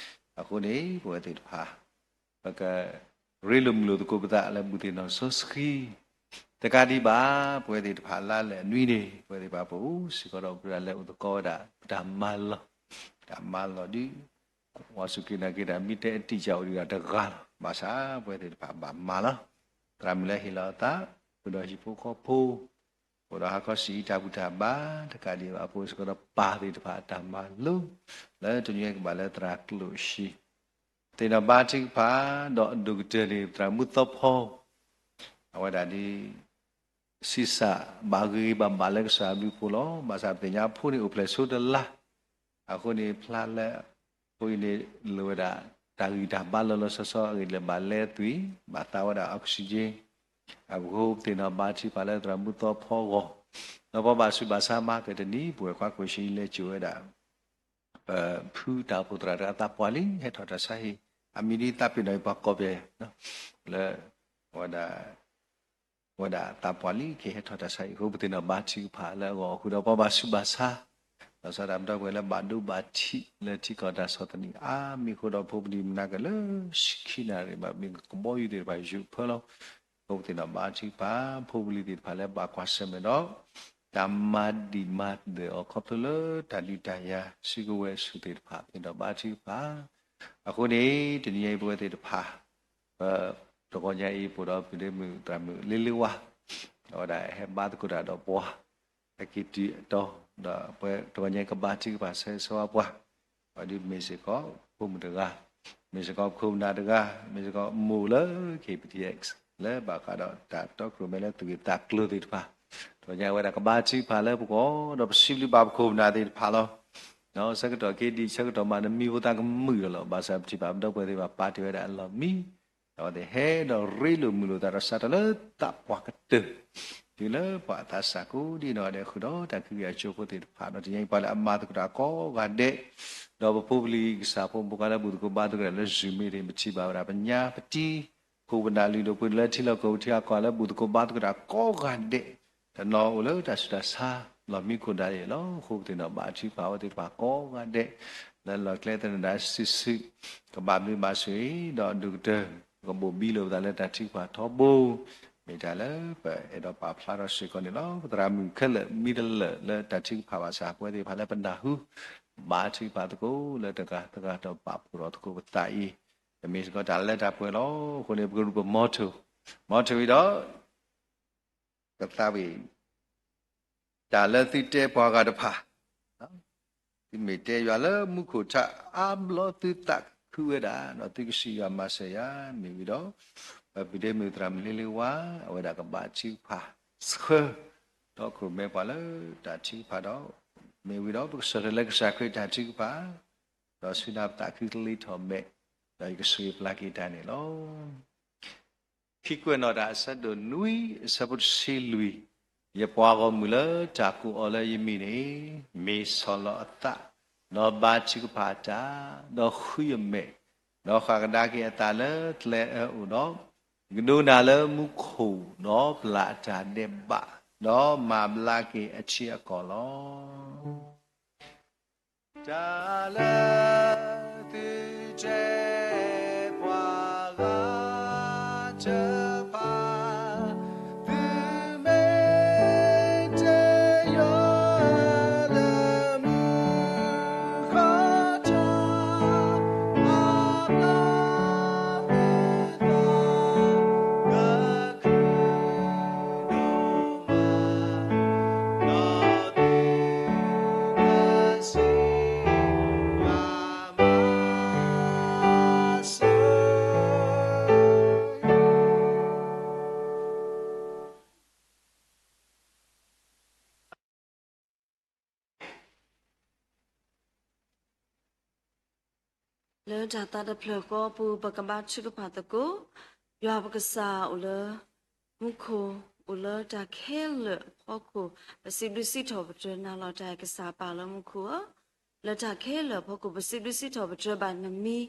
အဃိန့ၣ် ပဝဲသ့ၣ်တဖၣ် ပကရ့လိာ်မုာ်လိာ်သကိးပသးလၢဘူၣ်သ့ၣ်နီၣ်စီဆှံ တကးဒံးဘၣ် ပဝဲသ့ၣ်တဖၣ်လါလၢာ်အနွံန့ၣ် ပဝဲသ့ၣ်တဖၣ်ပအိၣ်စ့ၢ်ကီးဒီး ပဝဲဒၣ်လၢအိၣ်သကိးဝဲဒၣ် ပတၢ်မၤလီၢ်, တၢ်မၤလီၢ်ဒ် ဝါစူၢ်က့ၤနာ်က့ၤတၢ်မံတဲအတံာ်ကအိၣ်ဒံးဒၣ်တဂၤလီၤ. ဘၣ်ဆၣ်ပဝဲသ့ၣ်တဖၣ်ဘၣ်မၤလီၤ. သရၣ်မုၣ်လၢဟ့ၣ်လီၤအသး ပဒီးဟံၣ်ဖိဃီဖိ အိၣ်ဒီးဟါခီဆံးအံၤတၢ်ဘူၣ်တၢ်ဘါ တကးဒံးဘၣ် ပအိၣ်စ့ၢ်ကီးဒီးပၢ်သ့ၣ်တဖၣ်အတၢ်မၤလိ လၢတနွံညါကဘၣ်လၢသရၣ်ကျိၣ်စ့ သ့ၣ်နီၣ်ဘါထုကဖၣ် ဒီးအဒိၣ်ကတၢၢ်န့ၣ် သရၣ်မုၣ်သီဖီ အဝဲဒၣ်ဒ် ဆံးစၢ်ဘၣ်ဂ့ၤဂ့ၤဘၣ်ဘၣ်လၢကစၢ်အဘျုးအဖှိၣ်လီၤ. ဘၣ်ဆၣ်ပသ့ၣ်ညါအဖိန့ၣ်အိၣ်ဖျဲၣ်ဆိတလါ, အဃိန့ၣ်ဖျါလၢ အဖိအံၤန့ၣ် လိၣ်ဝဲဒၣ် တၢ်ဂံၢ်တၢ်ဘါလီၤလီၤဆီဆီ အဂ့ၢ်ဒ်လဲၣ်ဘၣ်လဲသွံၣ် ဘၣ်သါဝဲဒၣ် oxygen အဃိပသ့ၣ်နီၣ်ဘါထုကဖၣ်လၢသရၣ်မုၣ်သီဖီအဂီၢ်, ဒီးပဘၣ်ဆူးဘၣ်ဆါမၤကတနံၤ ပဝဲခွါကျိၣ်စ့အံၤလဲၤစိာ်ဝဲဒၣ် ပဖုတၢ်အိၣ်ဖှိၣ်သရၣ်တဂၤသးပှၢ်လံ ဟဲထီၣ်တၢ်ဆါဟံၣ်, အမံၤဒ်သးပ့ၤနီၣ်အံၤပှၤကီၢ်ပယီၤ လၢ ဝဲဒၣ် ဝဲဒၣ်သးပှၢ်လံ ကဟဲထီၣ်တၢ်ဆါဟံၣ်အဃိ ပသ့ၣ်နီၣ်ဘါထုကဖၣ်လၢအဂီၢ်အဃိဒီး ပဘၣ်ဆူးဘၣ်ဆါ ဒီးဆီဒၣ်တၢ်ပဒီပုၢ်ဝဲၢ်လၢဘၣ်ဒိဘၣ်ထံးလၢထံကီၢ်တၢ်ဆီၣ်သနံးအါမံၤအဃိဒီး ဖိပလံၤမုၢ်နၤက့ၤလၢခံနၣ်ရံၣ်ဘၣ်မ့ၢ်ကဘီယူၤသ့ၣ်တဖၣ်ယူၤဖၢလီၤ. အဃိပသ့ၣ်နီၣ်ဘါထုကဖၣ် ဖိပလံၤသ့ၣ်တဖၣ်လၢဘၣ်ကွၢ်ဆၢၣ်မဲာ်ဒီး တၢ်မၤဒံၣ်မၤဒၢၣ်အီၤခီဖျိလၢတၢ်ဒုးတၢ်ယၤစုကဝဲၤဆူၣ်သ့ၣ်တဖၣ် သ့ၣ်နီၣ်ဘါထုကဖၣ် အဃိန့ၣ် တနံၤညါအံၤပဝဲသ့ၣ်တဖၣ် ပတဂီၤညါအံၤ ပအိၣ်ဒီးပုၢ်ဒ့မုၣ်သရၣ်မုၣ်လ့လ့ဝါ အဝဲဒၣ်ဟဲဘါသကိးတၢ်ဒီးပှၤ ဟဲက့ၤတုၤအတီၤ ဒီးပဝဲတဂီၤညါအံၤကဘါထုကဖၣ်ဆၢဂ့ၤဆၢဝါပှၤ ပှၤဒ်မ့ၢ်စ့ၢ်ကီးဖိမုၣ်တဂၤ, မ့ၢ်စ့ၢ်ကီးပခိၣ်ပနၢ်တဂၤ, မ့ၢ်စ့ၢ်ကီးမိၢ်လၢ K B T X လၢဘၣ်ဃးဒီးတၢ်တီခိၣ်ရိၣ်မဲလၢသူၣ်ဂ့ၢ်သးကျိၤသ့ၣ်တဖၣ်, တဂီၤညါအံၤဝဲဒၣ်ကဘါထုကဖၣ်လၢပဂီၢ် ဒီးပစံးဘျုးဘၣ်ပခိၣ်ပနၢ်သ့ၣ်တဖၣ်လီၤ. ဆၢကတီၢ်က့ၤဒံး ဆၢကတီၢ်မးနမံၤဖိသးကမုာ်ဒီးလီၤ. ဘၣ်ဆၣ်ပထံၣ်ဘၣ်ပဒီပုၢ်ဝဲၢ်သ့ၣ်တဖၣ်ပာ်တ့ၢ်ဝဲဒၣ်အလီၢ်မံ ဒီးအဝဲသ့ၣ်ဟဲဒီးရ့လိာ်မုာ်လိာ်သးဒီးစးထီၣ်လၢသးပှၢ်ကတၢၢ် တုၤလၢပှၤအသးစၢ်ကိးဒံနီၢ်ဂၤဒဲးဃုာ်ဒီး တၢ်ကဟုကယာ်အကၠိဖိသ့ၣ်တဖၣ်ဒီး တနံၤညါအံၤပှၤလၢအမၤသကိးတၢ်ကိးဂၤဒဲး, ဒီးပဖိပလံၤကစၢ်ဖိမိၢ်ပှၢ်လၢဘူၣ်သကိးဘါသကိးတၢ်လၢ Zoom မ့ၢ်ဂ့ၤ ပထံၣ်ဘၣ်ဝဲဒၣ်ပညါပတံၤ ခိၣ်ပနၢ်လုၢ်ဒိၣ်ပှ့ၤဒိၣ်လၢထံလီၢ်ကီၢ်ပူၤထံဂၤကီၢ်ဂၤလၢဘူၣ်သကိးဘါသကိးတၢ်ကိးဂၤဒဲး, တနီၤအိၣ်လၢတၢ်ဆူးတၢ်ဆါ လီၢ်မံခိၣ်ဒၣ်အံၤလီၤ. အဃိပသ့ၣ်နီၣ်ဘါထုကဖၣ်အဝဲသ့ၣ်တဖၣ်ကိးဂၤဒဲး လၢလီၢ်ကျဲသနၢၣ်ဒၣ်စုာ်စုာ် ကဘၣ်ဘျုးဘၣ်ဆိၣ်ဂ့ၤ ဒီးအဒိၣ်ကတၢၢ် ကဘိၣ်ဘံလိာ်ပသးလၢတၢ်ထုကဖၣ်ထီဘိ မ့ၢ်တၢ်လၢပအဲၣ်ဒိးပာ်ဖျါထီၣ်စ့ၢ်ကီးန့ၣ်လီၤ. ပသရၣ်မုၣ်ခဲလၢာ်မံတလၢာ်လၢတၢ်ထုကဖၣ်ဘၣ်ဆၣ် ပဝဲသ့ၣ်တဖၣ်လၢပနၢ်ဟူ ဘါထုကဖၣ်သကိးလၢတဂၤတဂၤဒီးပာ်ဖှိၣ်ထီၣ်သကိးပသးအံၤ ပမ့ၢ်စ့ၢ်ကီးတၢ်လၢတၢ်ပှဲၤလီၤ. အဃိန့ၣ် ပကရူၢ်ပ motto, motto အံၤဒီး ကသးဝံၣ် တၢ်လၢသုတဲပှၤဂၤတဖၣ်, သုမ့ၢ်တဲယွၤလၢမူခိၣ်ထးအါဘျီသုသးခုဝဲဒၣ် ဒီးသုကစံးယွၤမၤစၢၤယၤ မ့ၢ်ဝံၤဒီး ပပုၢ်ဒ့မုၣ်သရၣ်မုၣ်လ့လ့ဝါ အဝဲဒၣ်ကဘါထုကဖၣ်ဆှၢ ဒီးခိၣ်ရိၣ်မဲပှၤလၢတၢ်ထုကဖၣ်ဒီး မ့ၢ်ဝံၤဒီးပကဆၢထၢၣ်လၢကစၢ်ခရံာ်တၢ်ထုကဖၣ် ဒီးဆူနၢ်ပသးခုသလ့ထီၣ်မဲာ် ဒီးယကဆိၣ်ဂ့ၤပျၢ်က့ၤတၢ်န့ၣ်လီၤ. ခံကွဲးနီၣ်တၢ် အဆၢဒိၣ်နွံ အဆၢဖိတဆံလွံၢ်, ယပှၤဂီၢ်မုၢ်လၢတၢ်ကိးအီၤလၢယမံၤန့ၣ် မ့ၢ်ဆီၣ်လီၤအသး, ဒီးဘါထုကဖၣ်တၢ်, ဒီးဃုအမဲာ်, ဒီးဃၣ်ကဒါက့ၤအသးလၢကျဲအၢအိၣ်ဒီး, ယကဒိကနၣ်လၢမူခိၣ်, ဒီးပျၢ်အတၢ်ဒဲးဘး, ဒီးမၤဘျါက့ၤအထံအကီၢ်လီၤ. တၢ်လၢသုတဲပှၤဂၤတဖၣ်, သုမ့ၢ်တဲယွၤလၢမူခိၣ်ထး, အဘျီသုသးက ဒီးသုကစံးယွၤမၤ လၢတၢ်သးတဖျၢၣ်ဃီအပူၤ ပကဘါထုကဖၣ်သကိး, ယွၤပကစၢ်အိၣ်လၢမူခိၣ်, အိၣ်လၢတၢ်ခဲလၢာ်အဖီခိၣ်, ပစံးဘျုးစံးထီၣ်ပတြၢၤနၤလီၤ. တၢ်အံၤကစၢ်ပၢ်လၢမူခိၣ်ဧၢ, လၢတၢ်ခဲလၢာ်အဖီခိၣ် ပစံးဘျုးစံးထီၣ်ပတြၢၤဘၣ်နမံၤ,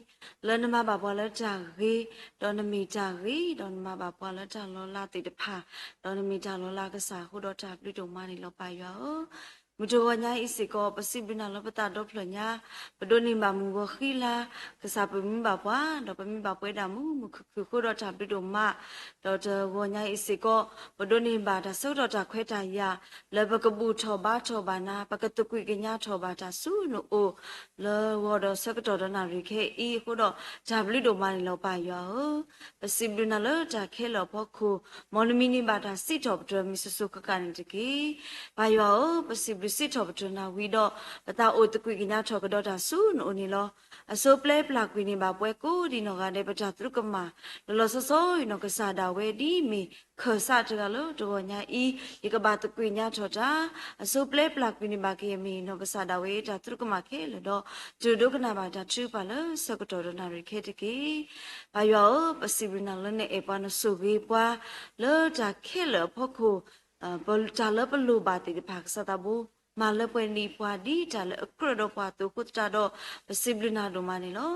လၢနမၤဘၣ်ပှၤလၢတၢ်ဂ့ၤ, ဒီးနမ့ၢ်တၢ်ဂ့ၤ, ဒီးနမၤဘၣ်ပှၤလၢတၢ်လီၤလးသ့ၣ်တဖၣ်, ဒီးနမ့ၢ်တၢ်လီၤလးကစၢ်အဃိဒီး တၢ်ဘျုးဒိၣ်မးန့ၣ်လီၤ ပၢ်ယွၤဧၢ. မုၢ်တဂီၤညါအံၤစ့ၢ်ကီး ပစံးဘျုးနၤလၢပသးဒီဖျၢၣ်ညါ, ပဒိးန့ၢ်ဘၣ်မုၢ်ဂီၤဃံလၤ, ကစၢ်ပမံဘၣ်ပှၤ, ဒီးပမံဘၣ်ပှၤဒၣ်မုာ်မုာ်ခုၣ်ခုၣ်အဃိဒီး တၢ်ဘျုးဒိၣ်မး, ဒီးတဂီၤညါအံၤစ့ၢ်ကီး ပဒိးန့ၢ်ဘၣ်တၢ်ဆၢကတီၢ်တၢ်ခွဲးတၢ်ယာ် လၢပကဘူၣ်ထီၣ်ဘါထီၣ်ဘၣ်နၤ, ပကသကွံာ်ကညးထီၣ်ဘၣ်တၢ်ဆူနအိၣ် လၢဂီၤဒီးဆၢကတီၢ်ဒီးနၣ်ရံၣ်ခဲအံၤအဃိဒီး တၢ်ဘျုးဒိၣ်မးန့ၣ်လီၤ ပၢ်ယွၤဧၢ. ပစံးဘျုးနၤလၢတၢ်ခဲလၢာ်အဖီခိၣ်, မ်နမံၤန့ၢ်ဘၣ်တၢ်စံးထီၣ်ပတြၢၤမုာ်စိၤစိၤဃၣ်ဃၣ်န့ၣ်တက့ၢ်. ပၢ်ယွၤဧၢ, ပစံးဘျုးစံးထီၣ်ပတြၢၤနၤဝံၤဒီး ပသးအိၣ်သကွံာ်ကညးထီၣ်ကဒီးတၢ်ဆူနအိၣ်န့ၣ်လီၤ. အဆိပျဲပျၢ်ကွံာ်န့ၢ်ဘၣ်ပှၤကိးဒံးနီၢ်ဂၤဒဲး ပတၢ်သရူးကမၣ်, လီၤလီၤဆီဆီ ယနီၢ်ကစၢ်ဒၣ်ဝဲဒ်မ့ၢ်ခၢၣ်စးတဂၤလၢတဂီၤညါအံၤ, ယကဘၣ်သကွံာ်ကညးထီၣ်တၢ်, အဆိပျဲပျၢ်ကွံာ်န့ၢ်ဘၣ်က့ၤမ့ၢ်နီၢ်ကစၢ်ဒၣ်ဝဲတၢ်သရူးကမၣ်ခဲလၢာ်ဒီး တုၤဒိကနၣ်ဘၣ်တၢ်ထုကဖၣ်လၢဆၢကတီၢ်ဒီးနၣ်ရံၣ်ခဲတက့ၢ်. ပၢ်ယွၤဧၢ, ပစံးဘျုးနၤလၢနအဲၣ်ပှၤနဆိၣ်ဂ့ၤပှၤ လၢတၢ်ခဲလၢာ်အဖီခိၣ်, တၢ်လၢပလိၣ်ဘၣ်သ့ၣ်တဖၣ် ကစၢ်သးဘိ မၤလၢပှဲၤန့ၢ်ပှၤဒ်တၢ်လၢအကြၢးဒီးပှၤအသိးအဃိသတးဒီး ပစံးဘျုးနၤဒိၣ်မးန့ၣ်လီၤ.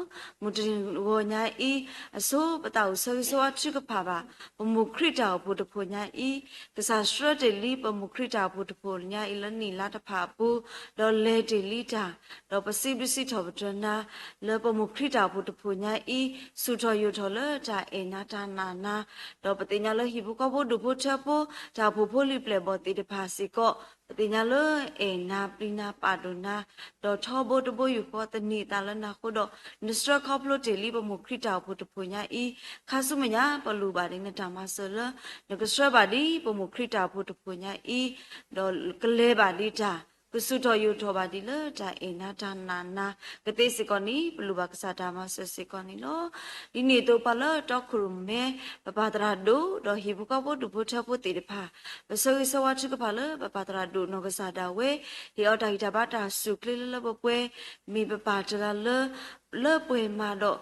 မုၢ်တဂီၤညါအံၤ, အဆိပသးအိၣ်ဆၢဂ့ၤဆၢဝါထုကဖၣ်ဘၣ် ပမိၢ်ခရံာ်တၢ်အိၣ်ဖှိၣ်တဖှိၣ်ညါအံၤ, ကစၢ်ဆှၢတ့ၢ်လံပမိၢ်ခရံာ်တၢ်အိၣ်ဖှိၣ်တဖှိၣ်ညါအံၤလၢနံၣ်လါတဖၣ်အပူၤ, ဒီးလဲၤတ့ၢ်လံတၢ်, ဒီးပစံးဘျုးစံးထီၣ်ပတြၢၤနၤ, လၢပမိၢ်ခရံာ်တၢ်အိၣ်ဖှိၣ်တဖှိၣ်ညါအံၤ ဆူၣ်ထီၣ်ယိာ်ထီၣ်လၢတၢ်အဲၣ်နၤတၢ်နာ်နၤ, ဒီးပသ့ၣ်ညါလၢဟံၣ်ဖိဃီဖိဒူၣ်ဖိထၢဖိ တၢ်အိၣ်ဖှိၣ်ဖိလံၤပျဲၢ်ဘီၣ်သ့ၣ်တဖၣ်စ့ၢ်ကီး ပသ့ၣ်ညါလၢအဲၣ်နၤပျံၤနၤပာ်ဒိၣ်နၤ, ဒီးထီဘိတဘိယူၢ်ဃီသန့ၤသးလၢနၤအဃိဒီး နဆှၢခီဖျိတ့ၢ်လံပမိၢ်ခရံာ်တၢ်အိၣ်ဖှိၣ်တဖှိၣ်ညါအံၤ, ခါဆူမဲာ်ညါပလိၣ်ဘၣ်ဒ်နတၢ်မၤစၢၤလၢ နကဆှၢဘၣ်ဒ်ပမိၢ်ခရံာ်တၢ်အိၣ်ဖှိၣ်တဖှိၣ်ညါအံၤ, ဒီးကလဲၤဘၣ်ဒ်တၢ်, ကဆူၣ်ထီၣ်ယိာ်ထီၣ်ဘၣ်ဒ်လၢတၢ်အဲၣ်နၤတၢ်နာ်နၤ ကသ့စ့ၢ်ကီးန့ၣ် ပလိၣ်ဘၣ်ကစၢ်တၢ်မၤစၢၤစ့ၢ်ကီးန့ၣ်လီၤ. ဒ်န့ၣ်အသိးပှၤလၢတီခိၣ်ရိၣ်မဲ ပပၢ်သရၣ်ဒိၣ် ဒီးဟံၣ်ဖိဃီဖိဒူၣ်ဖိထၢဖိသ့ၣ်တဖၣ်, ပဆၢဂ့ၤဆၢဝါထုကဖၣ်လၢပပၢ်သရၣ်ဒိၣ်နီၢ်ကစၢ်ဒၣ်ဝဲ ဟ့ၣ်အီၤတၢ်ဂံၢ်တၢ်ဘါတၢ်စူၢ်ချ့လၢလၢပှဲၤပှဲၤ, မ့ၢ်ပပၢ်တဂၤလၢ လၢပှဲၤမးဒီး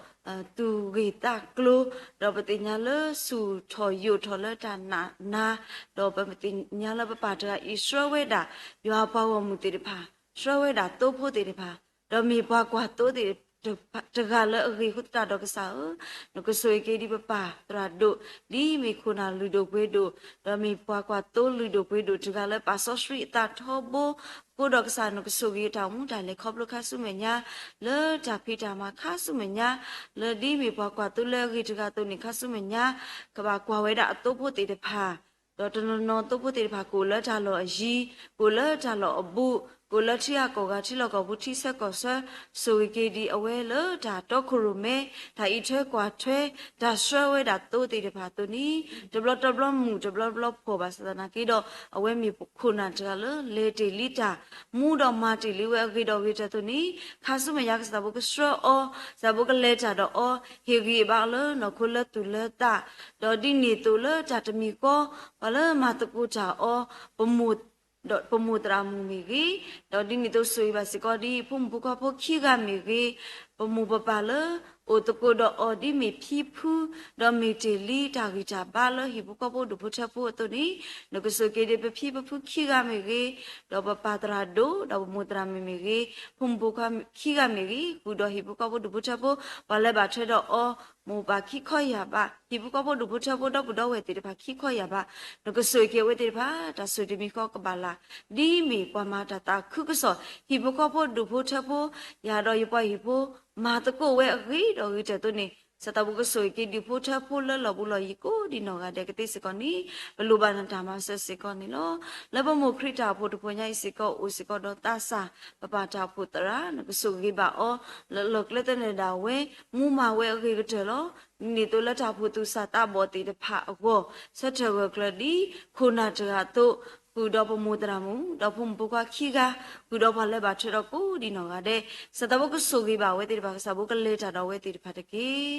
သူၣ်ဂ့ၢ်သးကျိၤ, ဒီးပသ့ၣ်ညါလၢဆူၣ်ထီၣ်ယိာ်ထီၣ်လၢတၢ်နာ်နၤ, ဒီးပသ့ၣ်ညါလၢပပၢ်တဂၤအံၤဆှၢဝဲဒၣ် ယွၤပှၤဂီၢ်မုၢ်သ့ၣ်တဖၣ်, ဆှၢဝဲဒၣ်သိဖိသ့ၣ်တဖၣ်, ဒီးမ့ၢ်ပှၤကွၢ်သိသ့ၣ်တဖၣ် တဂၤလၢအဂ့ၤအဃိသတးဒီးကစၢ်ဧၢ, နကဆိၣ်ဂ့ၤက့ၤဒ်ပပၢ်သရၣ်ဒိၣ် ဒ်မ့ၢ်ခိၣ်နၢ်လုၢ်ဒိၣ်ပှ့ၤဒိၣ်, ဒီးမ့ၢ်ပှၤကွၢ်သိလုၢ်ဒိၣ်ပှ့ၤဒိၣ်တဂၤလၢပာ်စီဆှံအသးထီဘိ အဃိဒီးကစၢ်နကဆိၣ်ဂ့ၤအတၢ်အိၣ်မူတၢ်လဲၤခီဖျိခါဆူမဲာ်ညါ, လၢတၢ်ဖံးတၢ်မၤခါဆူမဲာ်ညါ, လၢဒ်မ့ၢ်ပှၤကွၢ်သိလၢအဂ့ၤတဂၤအသိးန့ၣ် ခါဆူမဲာ်ညါ ကဘၣ်ကွၢ်ဝဲဒၣ်အသိဖိသ့ၣ်တဖၣ်, ဒီးတနီၤနီၤသိဖိသ့ၣ်တဖၣ် ကအိၣ်လၢတၢ်လီၢ်အယံၤ, ကအိၣ်လၢတၢ်လီၢ်အဘူး, ကအိၣ်လၢထံဂၤကီၢ်ဂၤ ထံလီၢ်ကီၢ်ပူၤ ထံဆၢကီၢ်ဆၢ, ဆိၣ်ဂ့ၤက့ၤဒ်အဝဲလၢတၢ်တီခိၣ်ရိၣ်မဲ တၢ်အံးထွဲကွၢ်ထွဲ တၢ်ဆှၢဝဲဒၣ်သိသ့ၣ်တဖၣ်အသိးန့ၣ်, တဘျီတဘျီမုာ် တဘျီတဘျီဖှီၣ်ဘၣ်ဆၣ်သနာ်က့ဒီး အဝဲမ့ၢ်ခိၣ်နၢ်တဂၤလၢလဲၤတ့ၢ်လံတၢ် မူဒီးမၤတ့ၢ်လံဝဲအဂ့ၤဒီးအဂ့ၤတၢ်အသိးန့ၣ်, ခါဆူမဲာ်ညါကစၢ်သးဘိကဆှၢအီၤ, ကစၢ်သးဘိကလဲၤတၢ်ဒီးအီၤ, ဟ့ၣ်ဂံၢ်ဘါအီၤလၢနီၢ်ခိလၢသူၣ်လၢသး, ဒီးဒ်န့ၣ်အသိးလၢတၢ်တမံၤဃီ ပှၤလၢမၤသကိးတၢ်အီၤ, ပမိၢ် ဒီးပမိၢ်သရၣ်မုၣ်မ့ၢ်ဂ့ၤ, ဒီးဒ်န့ၣ်အသိးဆိၣ်ဂ့ၤဘၣ်စ့ၢ်ကီးဒ်ဖိမုၣ်ဖိခွါဖိခံဂၤမ့ၢ်ဂ့ၤ, ပမိၢ်ပပၢ်လၢအိၣ်သကိးဒီးအီၤဒ်မ့ၢ်ဖံဖု, ဒီးမ့ၢ်တ့ၢ်လံတၢ်ဂံၢ်တၢ်ဘါလၢဟံၣ်ဖိဃီဖိဒူၣ်ဖိထၢဖိအသိးန့ၣ်, နကဆိၣ်ဂ့ၤက့ၤဒ်ပဖံပဖုခံဂၤမ့ၢ်ဂ့ၤ, ဒီးပပၢ်သရၣ်ဒိၣ် ဒီးပမိၢ်သရၣ်မုၣ်မ့ၢ်ဂ့ၤ, ဖိမုၣ်ဖိခွါခံဂၤမ့ၢ်ဂ့ၤ, ဃုာ်ဒီးဟံၣ်ဖိဃီဖိဒူၣ်ဖိထၢဖိ, ပှၤလၢဘၣ်ထွဲဒီးအီၤ, မိၢ်ပၢ်ခံခီယၢ်ဘး, ဟံၣ်ဖိဃီဖိဒူၣ်ဖိထၢဖိဒီပုၢ်ဒီဝဲၢ်သ့ၣ်တဖၣ်ခံခီယၢ်ဘး, နကဆိၣ်ဂ့ၤက့ၤအဝဲသ့ၣ်တဖၣ် တၢ်ဆိၣ်တံၤမံၤဃီကဘၣ်လၢ်, ဒ်မ့ၢ်ပှၤမၤတၢ်သးခုကစီၣ် ဟံၣ်ဖိဃီဖိဒူၣ်ဖိထၢဖိ, ယၤဒီးယပှၤဟံၣ်ဖိ မၤသကိးဝဲအဂ့ၤဒီးအဂ့ၤတၢ်အသိးန့ၣ်, ကစၢ်သးဘိကဆိၣ်ဂ့ၤက့ၤဒုးဖိထၢဖိလၢလီၢ်ဘူးလီၢ်ယံၤကိးဒံးနီၢ်ဂၤဒဲးကသ့စ့ၢ်ကီးန့ၣ်, ပလိၣ်ဘၣ်နတၢ်မၤစၢၤစ့ၢ်ကီးန့ၣ်လီၤ. လၢပမိၢ်ခရံာ်တၢ်အိၣ်ဖှိၣ်တဖှိၣ်ညါအံၤစ့ၢ်ကီးအိၣ်စ့ၢ်ကီးဒီးသးစၢ်, ပပၢ်တၢ်အိၣ်ဖှိၣ်သရၣ် နကဆိၣ်ဂ့ၤဘၣ်အီၤလၢလီၢ်ကျဲသနၢၣ်ဒၣ်ဝဲ, မူမၤဝဲအဂ့ၤကတၢၢ်လီၤ. ဒ်န့ၣ်အသိးလၢတၢ်အိၣ်ဖှိၣ်သူၣ်စၢ်သးဘီၣ်သ့ၣ်တဖၣ်အဂီၢ်, ဆၢထၢၣ်ဂၢၢ်ကျၢၤဒ်ခိၣ်နၢ်တဂၤအသိး, ဃုာ်ဒီးပမိၢ်သရၣ်မုၣ် ဒီးဖိမုၣ်ဖိခွါခံဂၤ, ဃုာ်ဒီးပှၤလၢဘၣ်ထွဲဒီးကိးဒံးနီၢ်ဂၤဒဲး, ကစၢ်သးဘိကဆိၣ်ဂ့ၤဘၣ်အဝဲသ့ၣ်တဖၣ်, ကစၢ်ဘိကလဲၤတၢ်ဒီးအဝဲသ့ၣ်တဖၣ်တက့ၢ်.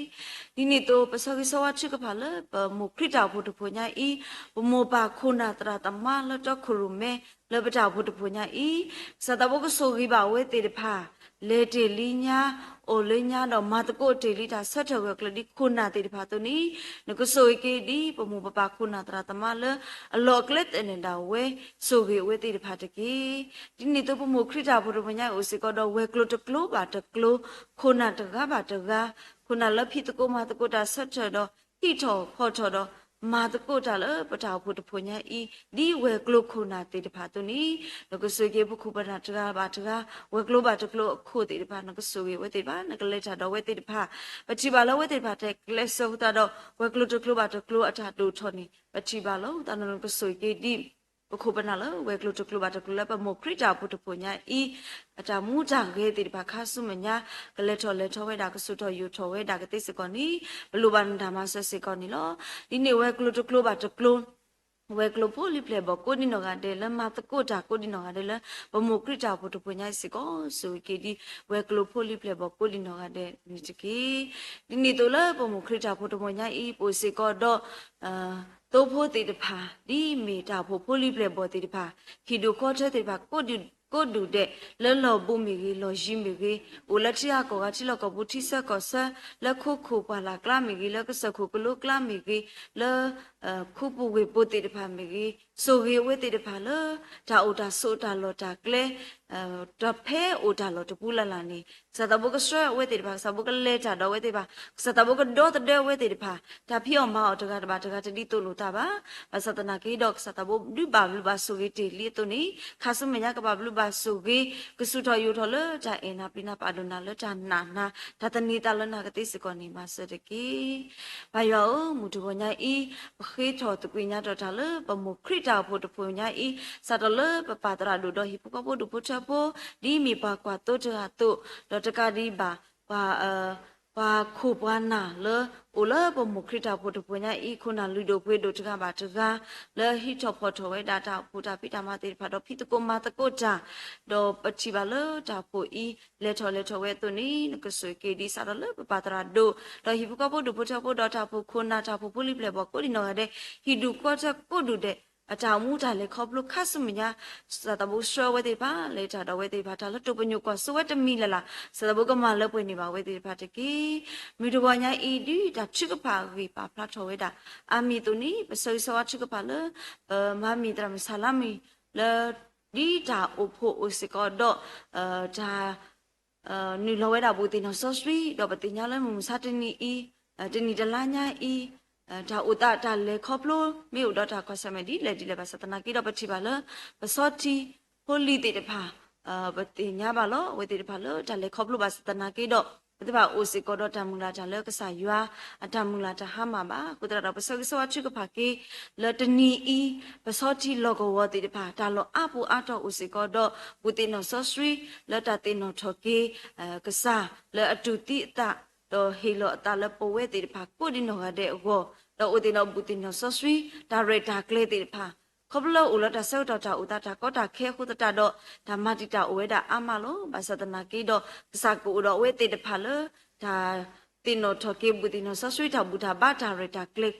ဒ်န့ၣ်အသိး ပဆၢဂ့ၤဆၢဝါထုကဖၣ်လၢပမိၢ်ခရံာ်တၢ်အိၣ်ဖှိၣ်တဖှိၣ်ညါအံၤ, ပမိၢ်ပၢ်ခိၣ်နၢ်သရၣ်သမါလၢတီခိၣ်ရိၣ်မဲ လၢပတၢ်အိၣ်ဖှိၣ်တဖှိၣ်ညါအံၤ, ကစၢ်သးဘိကဆိၣ်ဂ့ၤဘၣ်အဝဲသ့ၣ်တဖၣ် လဲၤတ့ၢ်လံညါ, အိၣ်လၢညါဒီးမၤသကိးတ့ၢ်လံတၢ်ဆၢထၢၣ်ဂၢၢ်ကျၢၤဒ်ခိၣ်နၢ်သ့ၣ်တဖၣ်အသိးန့ၣ်, နကဆိၣ်ဂ့ၤက့ၤဒ်ပမိၢ်ပပၢ်ခိၣ်နၢ်သရၣ်သမါလၢအလီၢ်အကျဲသနၢၣ်ဒၣ်ဝဲ, ဆိၣ်ဂ့ၤအဝဲသ့ၣ်တဖၣ်တက့ၢ်. ဒ်န့ၣ်အသိးပမိၢ်ခရံာ်တၢ်အိၣ်ဖှိၣ်တဖှိၣ်ညါအံၤအိၣ်စ့ၢ်ကီးဒီး ဝဲၤကျိၤတကျိၤဘၣ်တကျိၤ, ခိၣ်နၢ်တဂၤဘၣ်တဂၤ, ခိၣ်နၢ်လၢဖံးသကိးမၤသကိးတၢ်ဆၢထၢၣ်ဒီး ဟံးထီၣ်ဖီၣ်ထီၣ်ဒီး မၤသကိးတၢ်လၢပတၢ်အိၣ်ဖှိၣ်တဖှိၣ်ညါအံၤ, ဒ်ဝဲၤကျိၤခိၣ်နၢ်သ့ၣ်တဖၣ်အသိးန့ၣ်, နကဆိၣ်ဂ့ၤပခိၣ်ပနၢ်တဂၤဘၣ်တဂၤ, ဝဲၤကျိၤဘၣ်တကျိၤအခိၣ်သ့ၣ်တဖၣ် နကဆိၣ်ဂ့ၤဝဲသ့ၣ်တဖၣ်, နကလဲၤတၢ်ဒီးဝဲသ့ၣ်တဖၣ်, ပထံၣ်ဘၣ်လၢဝဲသ့ၣ်တဖၣ်တဲကျဲးစၢးဃုာ်သးဒီး ဝဲၤကျိၤတကျိၤဘၣ်တကျိၤအတၢ်ဒိၣ်ထီၣ်န့ၣ်, ပထံၣ်ဘၣ်လီၤ. သတးဒီးနကဆိၣ်ဂ့ၤက့ၤဒ် ပခိၣ်ပနၢ်လၢဝဲၤကျိၤတကျိၤဘၣ်တကျိၤလၢပမိၢ်ခရံာ်တၢ်အိၣ်ဖှိၣ်တဖှိၣ်ညါအံၤ, အတၢ်မူတၢ်ဂဲၤသ့ၣ်တဖၣ် ခါဆူမဲာ်ညါ ကလဲၤထီၣ်လဲၤထီဝဲဒၣ် ကဆူၣ်ထီၣ်ယိာ်ထီၣ်ဝဲဒၣ်ကသ့စ့ၢ်ကီးန့ၣ်, ပလိၣ်ဘၣ်နတၢ်မၤစၢၤစ့ၢ်ကီးန့ၣ်လီၤ. ဒ်န့ၣ်ဝဲၤကျိၤတကျိၤဘၣ်တကျိၤ, ဝဲၤကျိၤဖိလံၤပျဲၢ်ဘီၣ်ကိးဒံနီၢ်ဂၤဒဲး လၢမၤသကိးတၢ်ကိးဒံနီၢ်ဂၤဒဲးလၢ ပမိၢ်ခရံာ်တၢ်အိၣ်ဖှိၣ်တဖှိၣ်ညါအံၤစ့ၢ်ကီး, ဆိၣ်ဂ့ၤက့ၤဒ်ဝဲၤကျိၤဖိလံၤပျဲၢ်ဘီၣ်ကိးဒံနီၢ်ဂၤဒဲးန့ၣ်တက့ၢ်. ဒ်န့ၣ်အသိးလၢပမိၢ်ခရံာ်တၢ်အိၣ်ဖှိၣ်တဖှိၣ်ညါအံၤ ပအိၣ်စ့ၢ်ကီးဒီး သိဖိသ့ၣ်တဖၣ် ဒ်မ့ၢ်တၢ်အိၣ်ဖှိၣ်ဖိလံၤပျဲၢ်ဘီၣ်သ့ၣ်တဖၣ်, ဟံၣ်ဒူၣ်ဃီထၢသ့ၣ်တဖၣ် ကိးဒူၣ်ဒဲး လၢလီၢ်ဘူးမ့ၢ်ဂ့ၤ လီၢ်ယံၤမ့ၢ်ဂ့ၤ, အိၣ်လၢထံဂၤကီၢ်ဂၤ ထံလီၢ်ကီၢ်ပူၤ ထံဆၢကီၢ်ဆၢ, လၢခိခိၣ်ပှၢ်လၢ်ကျါမ့ၢ်ဂ့ၤ, လၢကစၢၢ်ခိၣ်ကလိကျါမ့ၢ်ဂ့ၤ, လၢ ခူပူၤဝ့ၢ်ပူၤသ့ၣ်တဖၣ်မ့ၢ်ဂ့ၤ, ဆိၣ်ဂ့ၤအဝဲသ့ၣ်တဖၣ်လၢ တၢ်အိၣ်တၢ်ဆိးတၢ်လီၢ်တၢ်ကျဲ တၢ်ဖဲအိၣ်တၢ်လီၢ်တပူၤလၢ်လၢ်န့ၣ်, ကစၢ်သးဘိကဆှၢအဝဲသ့ၣ်တဖၣ်, ကစၢ်သးဘိကလဲၤတၢ်ဒီးအဝဲသ့ၣ်တဖၣ်, ကစၢ်သးဘိကဒီသဒၢအဝဲသ့ၣ်တဖၣ်, တၢ်ဖံးအီၣ်မၤအီၣ်တဂၤဘၣ်တဂၤတဒ်သိးလိာ်သးဘၣ်. ဘၣ်ဆၣ်သနာ်က့ဒီး ကစၢ်သးဘိဒုးဘၣ်ဘျုးဘၣ်ဆိၣ်ဂ့ၤတ့ၢ်လံအသိးန့ၣ်, ခါဆူမဲာ်ညါကဘၣ်ဘျုးဘၣ်ဆိၣ်ဂ့ၤ, ကဆူၣ်ထီၣ်ယိာ်ထီၣ်လၢတၢ်အဲၣ်နၤပျံၤနၤပာ်ဒိၣ်နၤလၢတၢ်နာ်နၤ, တၢ်သန့ၤသးလၢနၤကသ့စ့ၢ်ကီးန့ၣ် မၤစၢၤတက့ၢ်. ပၢ်ယွၤဧၢ, မုၢ်တဂီၤညါအံၤ, ပဃ့ထီၣ်သကွံာ်ညါဒီးတၢ်လၢပမိၢ်ခရံာ်တၢ်အိၣ်ဖှိၣ်တဖှိၣ်ညါအံၤ, စးထီၣ်လၢပပၢ်သရၣ်ဒိၣ်ဒီးဟံၣ်ဖိဃီဖိဒူၣ်ဖိထၢဖိ, ဒ်မ့ၢ်ပှၤကွၢ်သိတဂၤအသိး, ဒီးတကးဒံးဘၣ် ပှၤ ပှၤခိၣ်ပှၤနၢ်လၢအိၣ်လၢပမိၢ်ခရံာ်တၢ်အိၣ်ဖှိၣ်တဖှိၣ်ညါအံၤ, ခိၣ်နၢ်လုၢ်ဒိၣ်ပှ့ၤဒိၣ်တဂၤဘၣ်တဂၤ, လၢဟံးထီၣ်ဖီၣ်ထီၣ်ဝဲဒၣ်တၢ်အိၣ်ဖှိၣ်တၢ်ဖံးတၢ်မၤသ့ၣ်တဖၣ်ဒီးဖံးသကိးမၤသကိးတၢ်, ဒီးပထံၣ်ဘၣ်လၢတၢ်အိၣ်ဖှိၣ်အံၤ လဲၤထီၣ်လဲၤထီၣ်ဝဲအသိးန့ၣ်, နကဆိၣ်ဂ့ၤက့ၤဒ်စးထီၣ်လၢပပၢ်သရၣ်ဒိၣ်, ဒီးဟံၣ်ဖိဃီဖိဒူၣ်ဖိထၢဖိ, ဒီးတၢ်အိၣ်ဖှိၣ်ခိၣ်နၢ်, တၢ်အိၣ်ဖှိၣ်ဖိလံၤပျဲၢ်ဘီၣ်ကိးဒံနီၢ်ဂၤဒဲး, ဟံၣ်ဒူၣ်ဃီထၢကိးဒူၣ်ဒဲး, အတၢ်အိၣ်မူတၢ်လဲၤခီဖျိခါဆူမဲာ်ညါ, ကစၢ်သးဘိဆှၢအဝဲသ့ၣ်တဖၣ်, လဲၤတၢ်ဒီးအဝဲသ့ၣ်တဖၣ်, တၢ်လၢတိၢ်ပညိၣ်ကွၢ်စိဝဲတမံၤလၢ်လၢ်, ကစၢ်သးဘိကမၤလၢပှဲၤန့ၢ်ဘၣ်အဝဲသ့ၣ်တဖၣ်တက့ၢ်. မုၢ်တဂီၤညါအံၤ ဒ်တၢ်ထုကဖၣ်အဂ့ၢ်ပာ်ဖျါထီၣ်ဝဲဒၣ်အါမံၤအသိးန့ၣ်, ပဆၢဂ့ၤဆၢဝါထုကဖၣ်လၢ ပမၤမံၤသရၣ်မုၣ်ဆါလါမံၤ လၢ ဒ်တၢ်အိၣ်ဖှိၣ်အိၣ်စ့ၢ်ကီးဒီး တၢ် နုာ်လီၤဝဲဒၣ်ဘူးသ့ၣ်နီၣ်စီဆှံ, ဒီးပသ့ၣ်ညါလၢမုၢ်မဆါတနံၤအံၤ, တနံၣ်တလါညါအံၤ, တၢ်အိၣ်သးတၢ်လဲၤခီဖျိ မ့ၢ်အိၣ်ဒီးတၢ်ကွၢ်ဆၢၣ်မဲာ်ဒ်လဲၣ်ဒ်လဲၣ်ဘၣ်ဆၣ်သနာ်က့ဒီး ပထံၣ်ဘၣ်လၢ ပဆီထံဖိလံၤသ့ၣ်တဖၣ် ပသ့ၣ်ညါဘၣ်လီၤ. အဝဲသ့ၣ်တဖၣ်လၢတၢ်လဲၤခီဖျိဘၣ်ဆၣ်သနာ်က့ဒီး ပသ့ၣ်တဖၣ်အိၣ်စ့ၢ်ကီးဒီးတၢ်မုၢ်လၢ်တၢ်လၢကစၢ်ယွၤ အတၢ်မုၢ်လၢ်တၢ်ဟါမၢ်ဘၣ်. အဃိသတးဒီး ပဆၢဂ့ၤဆၢဝါထုကဖၣ်က့ၤ လၢတနံၤအံၤ ပဆီထံလီၢ်ကဝီၤသ့ၣ်တဖၣ် တၢ်လီၢ်အါပူၤအါတီၤအိၣ်စ့ၢ်ကီးဒီး ဘူးသ့ၣ်နီၣ်စီဆှံ လၢတၢ်သ့ၣ်နီၣ်ထီၣ်က့ၤ ကစၢ်လၢအတူၢ်သံအသး ဒီးဟ့ၣ်လီၤအသးလၢပဝဲသ့ၣ်တဖၣ်ကိးဒံနီၢ်ဂၤဒဲးအဂီၢ်, ဒီးအိၣ်သ့ၣ်နီၣ်ဘူးသ့ၣ်နီၣ်စီဆှံ တၢ်ရဲၣ်တၢ်ကျဲၤသ့ၣ်တဖၣ် ခီဖျိလၢအိၣ်လၢတၢ်ဆၢကတီၢ်တၢ်အိၣ်သးတၢ်ကီတၢ်ခဲအဃိသတးဒီး တၢ်မၤတံာ်တာ်အိၣ်ဝဲဒၣ်အါမးလီၤ. ဘၣ်ဆၣ်သနာ်က့ဒီး ကစၢ်ကအိၣ်ဒီးအဝဲသ့ၣ်တဖၣ်လၢ တၢ်သ့ၣ်နီၣ်ထီၣ်က့ၤဘူးသ့ၣ်နီၣ်စီဆှံ တၢ်ဘူၣ်တၢ်ဘါတၢ်ရဲၣ်တၢ်ကျဲၤ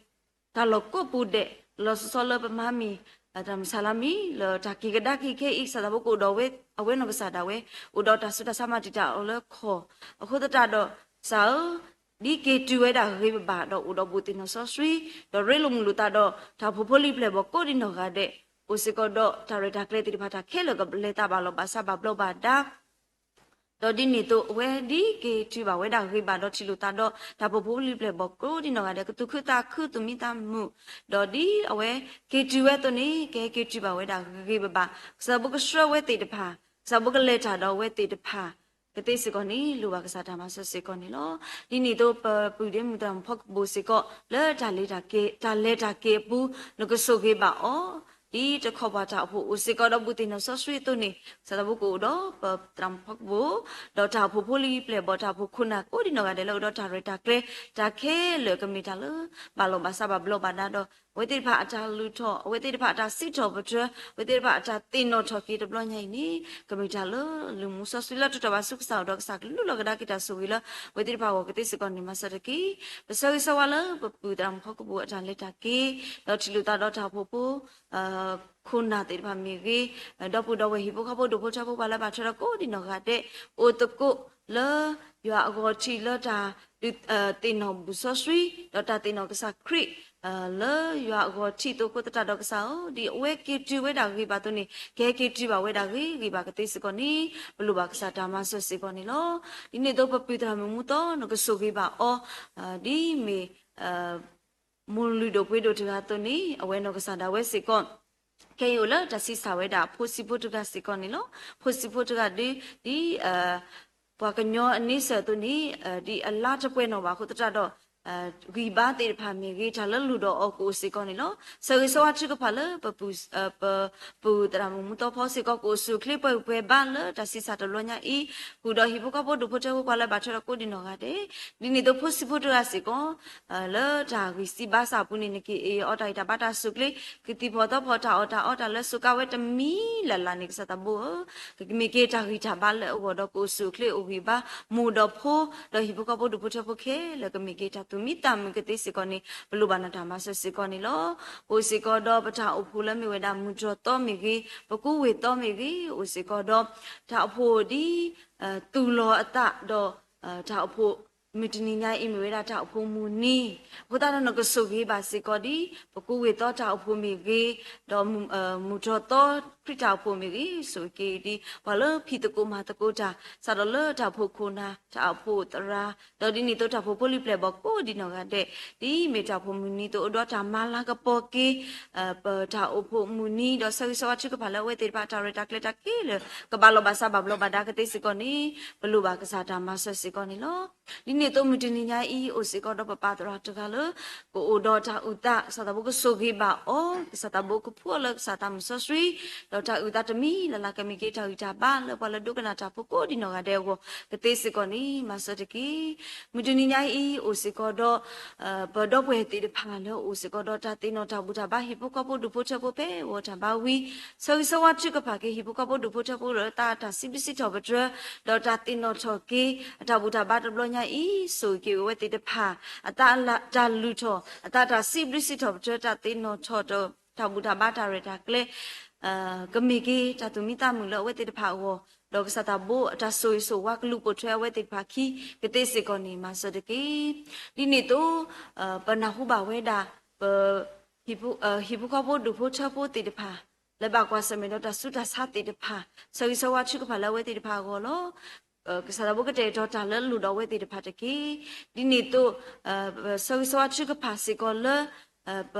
တၢ်လီၢ်ကိးပူၤဒဲး လီၤဆီဆီလၢပမၤမံၤ တၢ်မုၢ်ဆါလါမံၤ လၢတၢ်က့ၤကဒါက့ၤခဲအံၤ ကစၢ်သးဘိကအိၣ်ဒီးအဝဲနီၢ်ကစၢ်ဒၣ်ဝဲ အိၣ်ဒီးတၢ်ဆူးတၢ်ဆါမၤတံာ်တာ်အီၤလၢခီၣ် အဃိသတးဒီး ကစၢ်ဧၢ ဒ်က့ၤတုၤဝဲဒၣ်ဂ့ၤဘၣ်ဘၣ်ဒီးအိၣ်ဒီးဘူးသ့ၣ်နီၣ်စီဆှံ ဒီးရ့လိာ်မုာ်လိာ်သးဒီး တၢ်အိၣ်ဖှိၣ်ဖိလံၤပျဲၢ်ဘီၣ်ကိးဒံနီၢ်ဂၤဒဲး အိၣ်စ့ၢ်ကီးဒီးတၢ်ရဲၣ်တၢ်ကျဲၤသ့ၣ်တဖၣ် တၢ်ခဲလၢာ်ကလဲၤသးဘၣ်လီၤဘၣ်စးဘၣ်ဘျီးဘၣ်ဒါ ဒီးဒ်န့ၣ်အသိး အဝဲဒ်က့ၤတုၤဘၣ်ဝဲဒၣ်ဂ့ၤဘၣ်ဒီးထံၣ်လိာ်သးဒီး တၢ်အိၣ်ဖှိၣ်ဖိလံၤပျဲၢ်ဘီၣ်ကိးဒံနီၢ်ဂၤဒဲး ကသူၣ်ခုသးခုသူၣ်မံသးမုာ် ဒီးဒ်အဝဲက့ၤတုၤဝဲအသိးန့ၣ် ကဟဲက့ၤတုၤဘၣ်ဝဲဒၣ်ဂ့ၤဂ့ၤဘၣ်ဘၣ် ကစၢ်သးဘိကဆှၢဝဲသ့ၣ်တဖၣ် ကစၢ်သးဘိကလဲၤတၢ်ဒီးအဝဲသ့ၣ်တဖၣ် ကသ့စ့ၢ်ကီးန့ၣ် လိၣ်ဘၣ်ကစၢ်တၢ်မၤစၢၤစ့ၢ်ကီးန့ၣ်လီၤ. ဒ်န့ၣ်အသိး ပပုၢ်ဒ့မုၣ်သရၣ်မုၣ်ဖီကဘိၣ်စ့ၢ်ကီး လၢတၢ်လဲၤတၢ်က့ၤ တၢ်လဲၤတၢ်က့ၤအပူၤ နကဆိၣ်ဂ့ၤဘၣ်အီၤ ဒ်တခီပှၤတၢ်အိၣ်ဖှိၣ်အိၣ်စ့ၢ်ကီးဒီးဘူးသ့ၣ်နီၣ်စီဆှံအသိးန့ၣ် ကစၢ်သးဘိကအိၣ်ဒီးပသရၣ်မုၣ်ဖီကဘိၣ် ဒီးတၢ်အိၣ်ဖှိၣ်ဖိလံၤပျဲၢ်ဘီၣ် တၢ်အိၣ်ဖှိၣ်ခိၣ်နၢ်ကိးဒံနီၢ်ဂၤဒဲးလၢအိၣ်ဒီးတၢ်ရဲၣ်တၢ်ကျဲၤ တၢ်ခဲလၢာ်ကမ့ၢ်တၢ်လၢဘၣ်လီၤဘၣ်စးဘၣ်ဘျီးဘၣ်ဒါဒီး အဝဲသ့ၣ်တဖၣ်အတၢ်လုၢ်ထီၣ်, အဝဲသ့ၣ်တဖၣ်အတၢ်စံးထီၣ်ပတြၢၤ, အဝဲသ့ၣ်တဖၣ်အတၢ်သ့ၣ်နီၣ်ထီၣ်က့ၤတဘျီညါအံၤန့ၣ် ကမ့ၢ်တၢ်လၢလုၢ်မူစီဆှံလၢတတီၢ်ဘၣ်ဆူကစၢ်အအိၣ်ဒီး ကစၢ်ကလူလီၤကဒါက့ၤတၢ်ဆိၣ်ဂ့ၤလၢ အဝဲသ့ၣ်တဖၣ်အဂီၢ်ကသ့စ့ၢ်ကီးန့ၣ် မၤစၢၤတက့ၢ်. ပဆၢဂ့ၤဆၢဝါလၢပပုၢ်သရၣ်မုၣ်ဟီၣ်ခိၣ်ဖိအတၢ်လဲၤတၢ်က့ၤ, ဒီးထံၣ်လိာ်သးဒီးတၢ်အိၣ်ဖှိၣ်ဖိ ခိၣ်နၢ်သ့ၣ်တဖၣ်မ့ၢ်ဂ့ၤ, ဒီပုၢ်ဒီဝဲၢ်ဟံၣ်ဖိဃီဖိဒူၣ်ဖိထၢဖိပှၤလၢဘၣ်ထွဲဒီးကိးဒံနီၢ်ဂၤဒဲး အိၣ်သကိးလၢယွၤအဂီၢ်ထံးလၢတၢ်ဒုးသ့ၣ်နီၣ်ဘူၣ်စီဆှံ ဒီးတၢ်သ့ၣ်နီၣ်ကစၢ်ခရံာ် လၢယွၤအဂီၢ်ထံးအသိးအဃိသတးဒီး ကစၢ်ဧၢ, ဒ်အဝဲက့ၤတုၤဝဲဒၣ်ဂ့ၤဘၣ်အသိးန့ၣ် ကဟဲက့ၤတုၤဘၣ်ဝဲဒၣ်ဂ့ၤဂ့ၤဘၣ်ကသ့စ့ၢ်ကီးန့ၣ် ပလိၣ်ဘၣ်ကစၢ်တၢ်မၤစၢၤစ့ၢ်ကီးန့ၣ်လီၤ. ဒ်န့ၣ်အသိးပပုၢ်သရၣ်မုၣ်မူသီ နကဆိၣ်ဂ့ၤဘၣ်အီၤ ဒ်မ့ၢ် မိၢ်လုၢ်ဒိၣ်ပှ့ၤဒိၣ်တဂၤအသိးန့ၣ် အဝဲနီၢ်ကစၢ်ဒၣ်ဝဲစ့ၢ်ကီး ခဲအံၤအိၣ်လၢတၢ်ဆံးစၢ်ဝဲဒၣ်အဖိဆံးဖိတဂၤစ့ၢ်ကီးန့ၣ်လီၤ. ဖိဆံးဖိတဂၤဒ် ဒ် ပှၤကညီအန့ဆၢၣ်အသိးန့ၣ် ဒ်အလါတပှဲၤနီၣ်ဘၣ်အဃိသတးဒီး ဂံၢ်ဘါသ့ၣ်တဖၣ်မ့ၢ်ဂ့ၤ တၢ်လၢလိၣ်ဒီးအီၤကအိၣ်စ့ၢ်ကီးန့ၣ်လီၤ. ဆၢဂ့ၤဆၢဝါထုကဖၣ်လၢ ပပုၢ်သရၣ်မုၣ်မူသီဖီစ့ၢ်ကီး ကအိၣ်ဆူၣ်အိၣ်ချ့ပှဲၤဂံၢ်ပှဲၤဘါလၢတၢ်ဆံးစၢ်တဘျီညါအံၤ, ဃုာ်ဒီးဟံၣ်ဖိဃီဖိဒူၣ်ဖိထၢဖိပှၤလၢဘၣ်ထွဲဒီးကိးဒံနီၢ်ဂၤဒဲး, ဒ်န့ၣ်အသိးဖိဆံးဖိတဂၤစ့ၢ်ကီး လၢတၢ်ဂံၢ်စၢ်ဘါစၢ်အပူၤန့ၣ် နက့ၤအီၣ်တၢ်ဂံၢ်တၢ်ဘါတၢ်ဆိၣ်ကျ့ ကသံၣ်ဖီၣ်သီဖီၣ်တၢ်အီၣ်တၢ်အီတၢ်လၢစူးကါဝဲတမံၤလၢ်လၢ်န့ၣ် ကစၢ်သးဘိဧၢ, ကမ့ၢ်က့ၤတၢ်ဂံၢ်တၢ်ဘါလၢအဂီၢ်ဒီးကအိၣ်ဆူၣ်အိၣ်ချ့အိၣ်ဂံၢ်ဘါ မိၢ်ဒီးဖိ ဒီးဟံၣ်ဖိဃီဖိဒူၣ်ဖိထၢဖိခဲလၢာ် ကမ့ၢ်က့ၤတၢ်သူၣ်မံသးမုာ်ကသ့စ့ၢ်ကီးန့ၣ် ပလိၣ်ဘၣ်နတၢ်မၤစၢၤစ့ၢ်ကီးန့ၣ်လီၤ. အိၣ်စ့ၢ်ကီးဒီးပတၢ်အိၣ်ဖှိၣ်လၢမ့ၢ်ဝဲဒၣ်မုၢ်တြီၢ်သီမ့ၢ်ဂ့ၤ, ပကူဝ့ၢ်သီမ့ၢ်ဂ့ၤ, အိၣ်စ့ၢ်ကီးဒီး တၢ်အိၣ်ဖှိၣ်ဒ် သူၣ်လီၤအသးဒီး တၢ်အိၣ်ဖှိၣ် မုၢ်တနံၤညါအံၤမ့ၢ်ဝဲဒၣ်တၢ်အိၣ်ဖှိၣ်မုၢ်နံၤ, အဃိသတးဒီးနကဆိၣ်ဂ့ၤဘၣ်စ့ၢ်ကီးဒ် ပကူဝ့ၢ်သီတၢ်အိၣ်ဖှိၣ်မ့ၢ်ဂ့ၤ, ဒီး မုၢ်တြီၢ်သီခရံာ်တၢ်အိၣ်ဖှိၣ်မ့ၢ်ဂ့ၤ, ဆိၣ်ဂ့ၤက့ၤဒ် ပှၤလၢဖံးသကိးမၤသကိးတၢ် စးထီၣ်လၢတၢ်အိၣ်ဖှိၣ်ခိၣ်နၢ် တၢ်အိၣ်ဖှိၣ်သရၣ် ဒီးဒ်န့ၣ်အသိးတၢ်အိၣ်ဖှိၣ်ဖိလံၤပျဲၢ်ဘီၣ်ကိးဒံနီၢ်ဂၤဒဲး, ဒ်မ့ၢ်တၢ်အိၣ်ဖှိၣ်မုၢ်နံၤအသိးအိၣ်ဒီးတၢ်မၤလၤကပီၤက့ၤ ပတၢ်အိၣ်ဖှိၣ်မုၢ်နံၤ ဒီးဆၢဂ့ၤဆၢဝါထုကဖၣ်လၢအဝဲသ့ၣ်တဖၣ်တၢ်ရဲၣ်တၢ်ကျဲၤတၢ်က့ၤလၢာ် ကဘၣ်လီၤဘၣ်စးဘၣ်ဘျီးဘၣ်ဒါကသ့စ့ၢ်ကီးန့ၣ် ပလိၣ်ဘၣ်ကစၢ်တၢ်မၤစၢၤစ့ၢ်ကီးန့ၣ်လီၤ. ဒ်န့ၣ်အသိးမုၢ်တနံၤညါအံၤ အိၣ်စ့ၢ်ကီးဒီးပပၢ်သရၣ်တဂၤလၢ ကအိၣ်ဒီးတၢ်အုၣ်သး ကစၢ်သးဘိကဆိၣ်ဂ့ၤဘၣ်အီၤ, ကစၢ်သးဘိကဖှူအီၤလၢကစၢ်သးမုၢ်စီဆှံ, ဒီးတၢ်အုၣ်သးတမံၤလၢ်လၢ်ကမ့ၢ်က့ၤတၢ်ဂံၢ်တၢ်ဘါလၢပှၤလၢဒိကနၣ်တၢ်ဖိကိးဒံနီၢ်ဂၤဒဲးအဂီၢ် ကသ့စ့ၢ်ကီးန့ၣ် မၤစၢၤတက့ၢ်. မုၢ်တနံၤညါအံၤ အိၣ်စ့ၢ်ကီးဒီး ပဒီပုၢ်ဝဲၢ်သ့ၣ်တဖၣ်လၢအိၣ်စ့ၢ်ကီးဒီးတၢ်သ့ၣ်နီၣ်တၢ်ဘူၣ်တၢ်ဘါဟံၣ်ဖိဃီဖိဒူၣ်ဖိထၢဖိဖဲဂီၤတၢ်ဘါဝံၤ, ဆၢဂ့ၤဆၢဝါထုကဖၣ်က့ၤဟံၣ်ဖိဃီဖိဒူၣ်ဖိထၢဖိလၢတၢ် တၢ်စံးဘျုးစံးထီၣ်ပတြၢၤ, ဒီးတၢ်သ့ၣ်နီၣ်ထီၣ်က့ၤ အတၢ်ဘူၣ်တၢ်ဘါတဘျီညါအံၤ ဆိၣ်ဂ့ၤက့ၤဝဲသ့ၣ်တဖၣ် အတၢ်လုၢ်ထီၣ် အတၢ် တၢ်စံးဘျုးစံးထီၣ်ပတြၢၤ တၢ်သ့ၣ်နီၣ်ထီၣ်ဒီး တၢ်ဘူၣ်တၢ်ဘါတၢ်ရဲၣ်တၢ်ကျဲၤ ကမ့ၢ်က့ၤတၢ်သူၣ်မံသးမုာ်လၢအဝဲသ့ၣ်တဖၣ်အဂီၢ်, ဒီးကစၢ်သးဘိအတၢ်ဆိၣ်ဂ့ၤဆိၣ်ဝါကလူၤပိာ်ထွဲအဝဲသ့ၣ်တဖၣ်အခံ ကသ့စ့ၢ်ကီးန့ၣ် မၤစၢၤတက့ၢ်. ဒ်န့ၣ်အသိး ပနၢ်ဟူဘၣ်ဝဲဒၣ် ပ ဟံၣ်ဖိဃီဖိဒူၣ်ဖိထၢဖိသ့ၣ်တဖၣ် လၢဘၣ်ကွၢ်ဆၢၣ်မဲာ်ဒီးတၢ်ဆူးတၢ်ဆါသ့ၣ်တဖၣ် ဆၢဂ့ၤဆၢဝါထုကဖၣ်လၢအဝဲသ့ၣ်တဖၣ်အဂီၢ်လီၤ. ကစၢ်သးဘိကတဲာ်ကတီၤတၢ်လၢလိၣ်ဒီးအဝဲသ့ၣ်တဖၣ်တက့ၢ်. ဒ်န့ၣ်အသိး ဆၢဂ့ၤဆၢဝါထုကဖၣ်စ့ၢ်ကီးလၢ ပ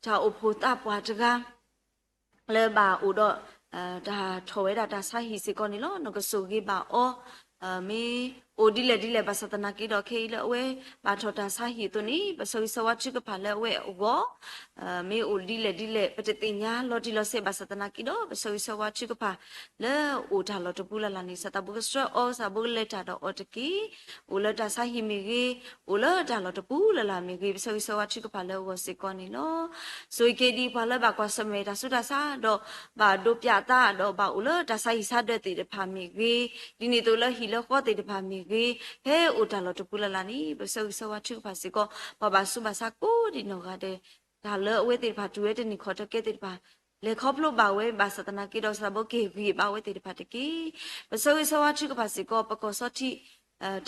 တၢ်အိၣ်ဖှိၣ်သးပှၢ်တဂၤ လၢဘၣ်အိၣ်ဒီး တၢ်ထီၣ်ဝဲဒၣ်တၢ်ဆါဟံၣ်စ့ၢ်ကီးန့ၣ်လီၤ. နကဆိၣ်ဂ့ၤဘၣ်အီၤ မ့ၢ်အိၣ်ဒ်လဲၣ်ဒ်လဲၣ် ဘၣ်ဆၣ်သနာ်က့ဒီး ခဲအံၤလၢအဝဲဘၣ်ထီၣ်တၢ်ဆါဟံၣ်အသိးန့ၣ် ပဆၢဂ့ၤဆၢဝါထုကဖၣ်လၢအဝဲအဂီၢ် မ့ၢ်အိၣ်ဒ်လဲၣ်ဒ်လဲၣ် ပတသ့ၣ်ညါလီၤတံၢ်လီၤဆဲးဘၣ်ဆၣ်သနာ်က့ဒီး ပဆၢဂ့ၤဆၢဝါထုကဖၣ် လၢအိၣ်တၢ်လီၢ်တပူၤလၢ်လၢ်န့ၣ် ကစၢ်သးဘိကဆှၢအီၤ ကစၢ်သးဘိကလဲၤတၢ်ဒီးအီၤတက့ၢ်. အိၣ်လၢတၢ်ဆါဟံၣ်မ့ၢ်ဂ့ၤ, အိၣ်လၢတၢ်လီၢ်တပူၤလၢ်လၢ်မ့ၢ်ဂ့ၤ, ပဆၢဂ့ၤဆၢဝါထုကဖၣ်လၢအဂီၢ်စ့ၢ်ကီးန့ၣ်လီၤ. ဆိၣ်ဂ့ၤက့ၤဒ်ပှၤလၢဘၣ်ကွၢ်ဆၢၣ်မဲာ်တၢ်ဆူးတၢ်ဆါဒီး ဘၣ်ဒိပၠးအသးဒီးဘၣ်အိၣ်လၢတၢ်ဆါဟံၣ်ဆါဒၢးသ့ၣ်တဖၣ်မ့ၢ်ဂ့ၤ, ဒ်န့ၣ်အသိးလၢဟံၣ်လၢဃီသ့ၣ်တဖၣ်မ့ၢ်ဂ့ၤ, ဖဲအိၣ်တၢ်လီၢ်တပူၤလၢ်လၢ်န့ၣ် ပဆၢဂ့ၤဆၢဝါထုကဖၣ်စ့ၢ်ကီး ပှၤဘၣ်ဆူးဘၣ်ဆါကိးဒံနီၢ်ဂၤဒဲး တၢ်လၢအဝဲသ့ၣ်တဖၣ်တူၢ်ဝဲတန့ၢ်ခီၣ်တကဲသ့ၣ်တဖၣ် လဲၤခီဖျိဘၣ်ဝဲဘၣ်ဆၣ်သနာ်က့ဒီး ကစၢ်သးဘိက့ၤဂံၢ်ဘါဝဲသ့ၣ်တဖၣ်တက့ၢ်. ပဆၢဂ့ၤဆၢဝါထုကဖၣ်စ့ၢ်ကီး ပကီၢ်စီထံး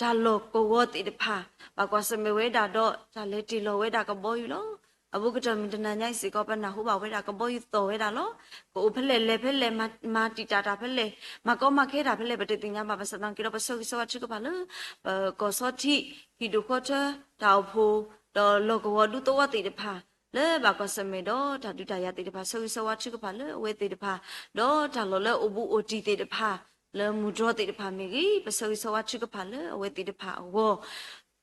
တၢ်လီၢ်ကဝီၤသ့ၣ်တဖၣ် ဘၣ်ကွၢ်ဆၢၣ်မဲာ်ဝဲဒၣ်ဒီး တၢ်လဲၤတ့ၢ်လီၤဝဲဒၣ်ကဘီယူၤလီၤ. အဘူးကတၢၢ်မုၢ်တနၤညါအံၤစ့ၢ်ကီး ပနၢ်ဟူဘၣ်ဝဲဒၣ်ကဘီယူၤသီၣ်ဝဲဒၣ်လီၤ. ကအိၣ်ဖဲလဲၣ်လဲၤဖဲလဲၣ် မၤတံာ်တာ်တၢ်ဖဲလဲၣ် မၤကီမၤခဲတၢ်ဖဲလဲၣ် ပတသ့ၣ်ညါဘၣ်ဘၣ်ဆၣ်သနာ်က့ဒီး ပဆၢဂ့ၤဆၢဝါထုကဖၣ်လၢ ပကီၢ်စီထံး ဟံၣ်ဒိၣ်ဃီထၢ တၢ်အိၣ်ဖှိၣ် ဒီးလီၢ်ကဝီၤဒူသဝီသ့ၣ်တဖၣ် လၢဘၣ်ကွၢ်ဆၢၣ်မဲာ်ဒီးတၢ်ဒုးတၢ်ယၤသ့ၣ်တဖၣ် ဆၢဂ့ၤဆၢဝါထုကဖၣ်လၢအဝဲသ့ၣ်တဖၣ် ဒီးတၢ်လီၢ်လၢအိၣ်ဘူးအိၣ်တံၢ်သ့ၣ်တဖၣ် လၢမုၢ်တြီၢ်သ့ၣ်တဖၣ်မ့ၢ်ဂ့ၤ ပဆၢဂ့ၤဆၢဝါထုကဖၣ်လၢအဝဲသ့ၣ်တဖၣ်အ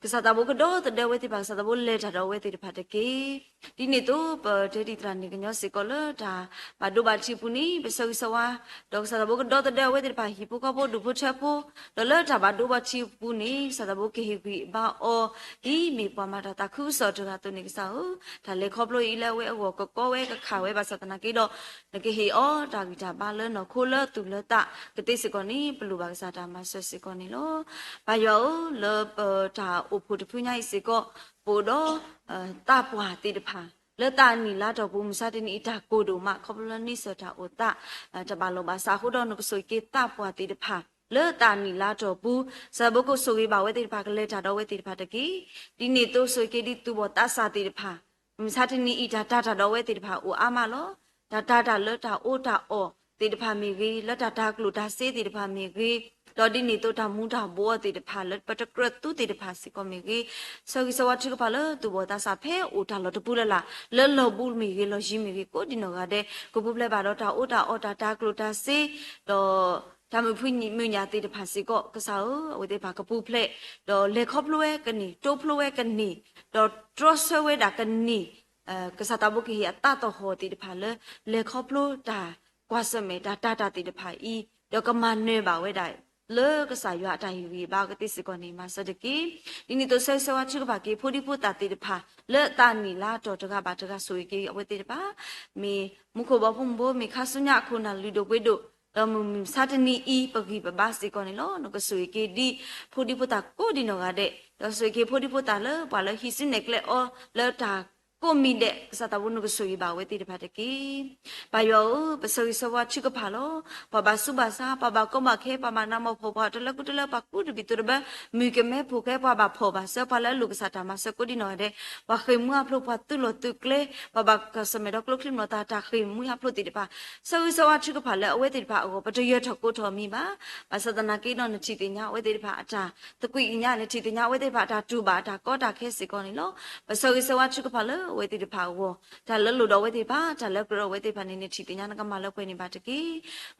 ဂီၢ် ကစၢ်သးဘိကဒီသဒၢအဝဲသ့ၣ်တဖၣ်, ကစၢ်သးဘိလဲၤတၢ်ဒီးအဝဲသ့ၣ်တဖၣ်တက့ၢ်. ဒ်န့ၣ်အသိး ပတဲဒ်သိးန့ၣ် ကညီစ့ၢ်ကီးလၢတၢ်ဘၣ်ဒိဘၣ်ထံးအပူၤန့ၣ် ပဆၢဂ့ၤဆၢဝါ ဒီးကစၢ်သးဘိကဒီသဒၢအဝဲသ့ၣ်တဖၣ် ဟံၣ်ဖိဃီဖိ ဒူၣ်ဖိထၢဖိ, ဒီးလၢတၢ်ဘၣ်ဒိဘၣ်ထံးအပူၤန့ၣ် ကစၢ်သးဘိကဟ့ၣ်ဂံၢ်ဘါအီၤ ဒ်မ့ၢ်ပှၤမၤတၢ်သးခုကစီၣ်တဂၤအသိးန့ၣ် ကစၢ်ဧၢ, တၢ်လဲၤခီဖျိအံၤလၢအဝဲအဂီၢ် ကကီဝဲကခးဝဲဘၣ်ဆၣ်သနာ်က့ဒီး နကဟ့ၣ်အီၤတၢ်ဂံၢ်တၢ်ဘါလၢနီၢ်ခိလၢသူၣ်လၢသးကသ့စ့ၢ်ကီးန့ၣ် ပလိၣ်ဘၣ်ကစၢ်တၢ်မၤစၢၤစ့ၢ်ကီးန့ၣ်လီၤ. ပၢ်ယွၤဧၢ, လၢပတၢ်အိၣ်ဖှိၣ်တဖုညါအံၤစ့ၢ်ကီး ပအိၣ်ဒီး သးပှၢ်သ့ၣ်တဖၣ် လၢသးနံၣ်လါတီၢ်ပူၤ မုၢ်ဆါတနံၤအံၤတၢ်ကိၢ်ဒိၣ်မး ခီဖျိလၢန့ဆၢၣ်တၢ်အိၣ်သး တဘၣ်လိာ်ဘၣ်စးအဃိဒီး နကဆိၣ်ဂ့ၤက့ၤသးပှၢ်သ့ၣ်တဖၣ် လၢသးနံၣ်လါတီၢ်ပူၤ, ကစၢ်သးဘိကဆိၣ်ဂ့ၤဘၣ်အဝဲသ့ၣ်တဖၣ် ကလဲၤတၢ်ဒီးအဝဲသ့ၣ်တဖၣ်တက့ၢ်. ဒ်န့ၣ်အသိးဆိၣ်ဂ့ၤက့ၤဒ်သူၣ်ဘီၣ်သးစၢ်သ့ၣ်တဖၣ် မုၢ်ဆါတနံၤအံၤ တၢ်တာ်တၢ်ဒီးအဝဲသ့ၣ်တဖၣ်အိၣ်အါမးလီၤ. တၢ်တာ်တၢ်လၢတၢ်အီၣ်တၢ်အီသ့ၣ်တဖၣ်မ့ၢ်ဂ့ၤ, လၢတၢ်တၤကျိၣ်တၤစ့သ့ၣ်တဖၣ်မ့ၢ်ဂ့ၤ, ဒီးဒ်န့ၣ်အသိးတၢ်မူၤတၢ်ဘှီးသ့ၣ်တဖၣ် လၢပတကြၢးသူသ့ၣ်တဖၣ်စ့ၢ်ကီးမ့ၢ်ဂ့ၤ, ဆၢဂ့ၤဆၢဝါထုကဖၣ်လၢသူၣ်ဘီၣ်သးစၢ်ဖဲအိၣ်တၢ်လီၢ်တပူၤလၢ်လၢ် လၢလီၢ်ဘူးမ့ၢ်ဂ့ၤ လီၢ်ယံၤမ့ၢ်ဂ့ၤ ကိးဒံးနီၢ်ဂၤဒဲး ကပူၤဖျဲးဘၣ်ဒီးတၢ်အီၣ်တၢ်အီ တၢ်တၤကျိၣ်တၤစ့ ဒီးတၢ်မုာ်ဖှံမုာ်ညၣ်သ့ၣ်တဖၣ်စ့ၢ်ကီး ကစၢ်ဧၢ, အဝဲသ့ၣ်တဖၣ်ကပူၤဖျဲး ဒီးလဲၤခီဖျိဝဲကန့ၢ် တိဖျိဝဲကန့ၢ် ဒီးတြီဆၢဝဲဒၣ်ကန့ၢ် ကစၢ်သးဘိကဟ့ၣ်အသးသဟီၣ်သ့ၣ်တဖၣ်လၢ လဲၤခီဖျိတၢ်ကွၢ်ဆၢၣ်မဲာ်တၢ်တာ်တၢ်သ့ၣ်တဖၣ်အံၤ ဒီးကမၤနၢၤဘၣ်ဝဲဒၣ် လၢကစၢ်ယွၤအတၢ်ဟ့ၣ်ဂံၢ်ဘါကသ့စ့ၢ်ကီးန့ၣ် မၤစၢၤတက့ၢ်. ဒ်န့ၣ်အသိးဆၢဂ့ၤဆၢဝါထုကဖၣ်က့ၤ ဖိဒံဖိသၣ်သ့ၣ်တဖၣ် လၢသးနံၣ်လါတီၢ်တဂၤဘၣ်တဂၤဆိၣ်ဂ့ၤက့ၤအဝဲသ့ၣ်တဖၣ် မ့ၢ်မူခိၣ်ဘီဖိမုၢ်ဘိ မ့ၢ်ခါဆူညါအခိၣ်နၢ်လုၢ်ဒိၣ်ပှ့ၤဒိၣ် ဒီးမုၢ်မဆါတနံၤအံၤ ပဂံၢ်ပဘါစ့ၢ်ကီးန့ၣ်လီၤ. နကဆိၣ်ဂ့ၤက့ၤဒ် ဖိဒံဖိသၣ်ကိးဒံးနီၢ်ဂၤဒဲး ဒီးဆိၣ်ဂ့ၤက့ၤဖိဒံဖိသၣ်လၢပှၤလၢဟံးစုနဲၣ်ကျဲအီၤ လၢတၢ်ကိးမံၤဒဲး ကစၢ်သးဘိနကဆိၣ်ဂ့ၤဘၣ်အဝဲသ့ၣ်တဖၣ်တက့ၢ်. ပၢ်ယွၤဧၢ, ပဆၢဂ့ၤဆၢဝါထုကဖၣ်လီၤ. ပှၤဘၣ်ဆူးဘၣ်ဆါ, ပှၤဘၣ်ကီဘၣ်ခဲ, ပှၤဘၣ်နးမီၢ်ဖှီၣ်, ပှၤတလၢကူတလၢ, ပှၤကူတဘ့ၣ်သိးတဘ့ၣ်, မုၢ်ကမဲဖိဃဲ, ပှၤဘၣ်ဖှီၣ်ဘၣ်စၢၤ, ပှၤလၢအလိၣ်ကစၢ်တၢ်မၤစၢၤကိးဒံးနီၢ်ဂၤဒဲး, ပှၤဃ့ၢ်မှံဟးဖျိး, ပှၤသုးလီၢ်သုးကျဲ, ပှၤဘၣ်ကစၢ်မဲာ်ဒီးကျိချံမျိာ်သၣ်တၢ်ဃ့ၢ်မှံဟးဖျိးသ့ၣ်တဖၣ်, ဆၢဂ့ၤဆၢဝါထုကဖၣ်လၢအဝဲသ့ၣ်တဖၣ်အဂီၢ် ပတယၢၤထီၣ်ကိးထီၣ်မံၤဘၣ်. ဘၣ်ဆၣ်သနာ်က့ဒီး နထံၣ်သ့ၣ်ညါအဝဲသ့ၣ်တဖၣ်အတၢ်သကွံာ်ကညး, နထံၣ်သ့ၣ်ညါအဝဲသ့ၣ်တဖၣ်အတၢ်တူၢ်ဘၣ်အတၢ်ကီတၢ်ခဲစ့ၢ်ကီးန့ၣ်လီၤ. ပဆၢဂ့ၤဆၢဝါထုကဖၣ်လၢအဝဲသ့ၣ်တဖၣ်အဂီၢ်, တၢ်လၢလိၣ်ဒီးအဝဲသ့ၣ်တဖၣ်, တၢ်လၢကြၢးဒီးအဝဲသ့ၣ်တဖၣ်န့ၣ် နထံၣ်သ့ၣ်ညါနကမၤလၢပှဲၤန့ၢ်ဘၣ်တက့ၢ်.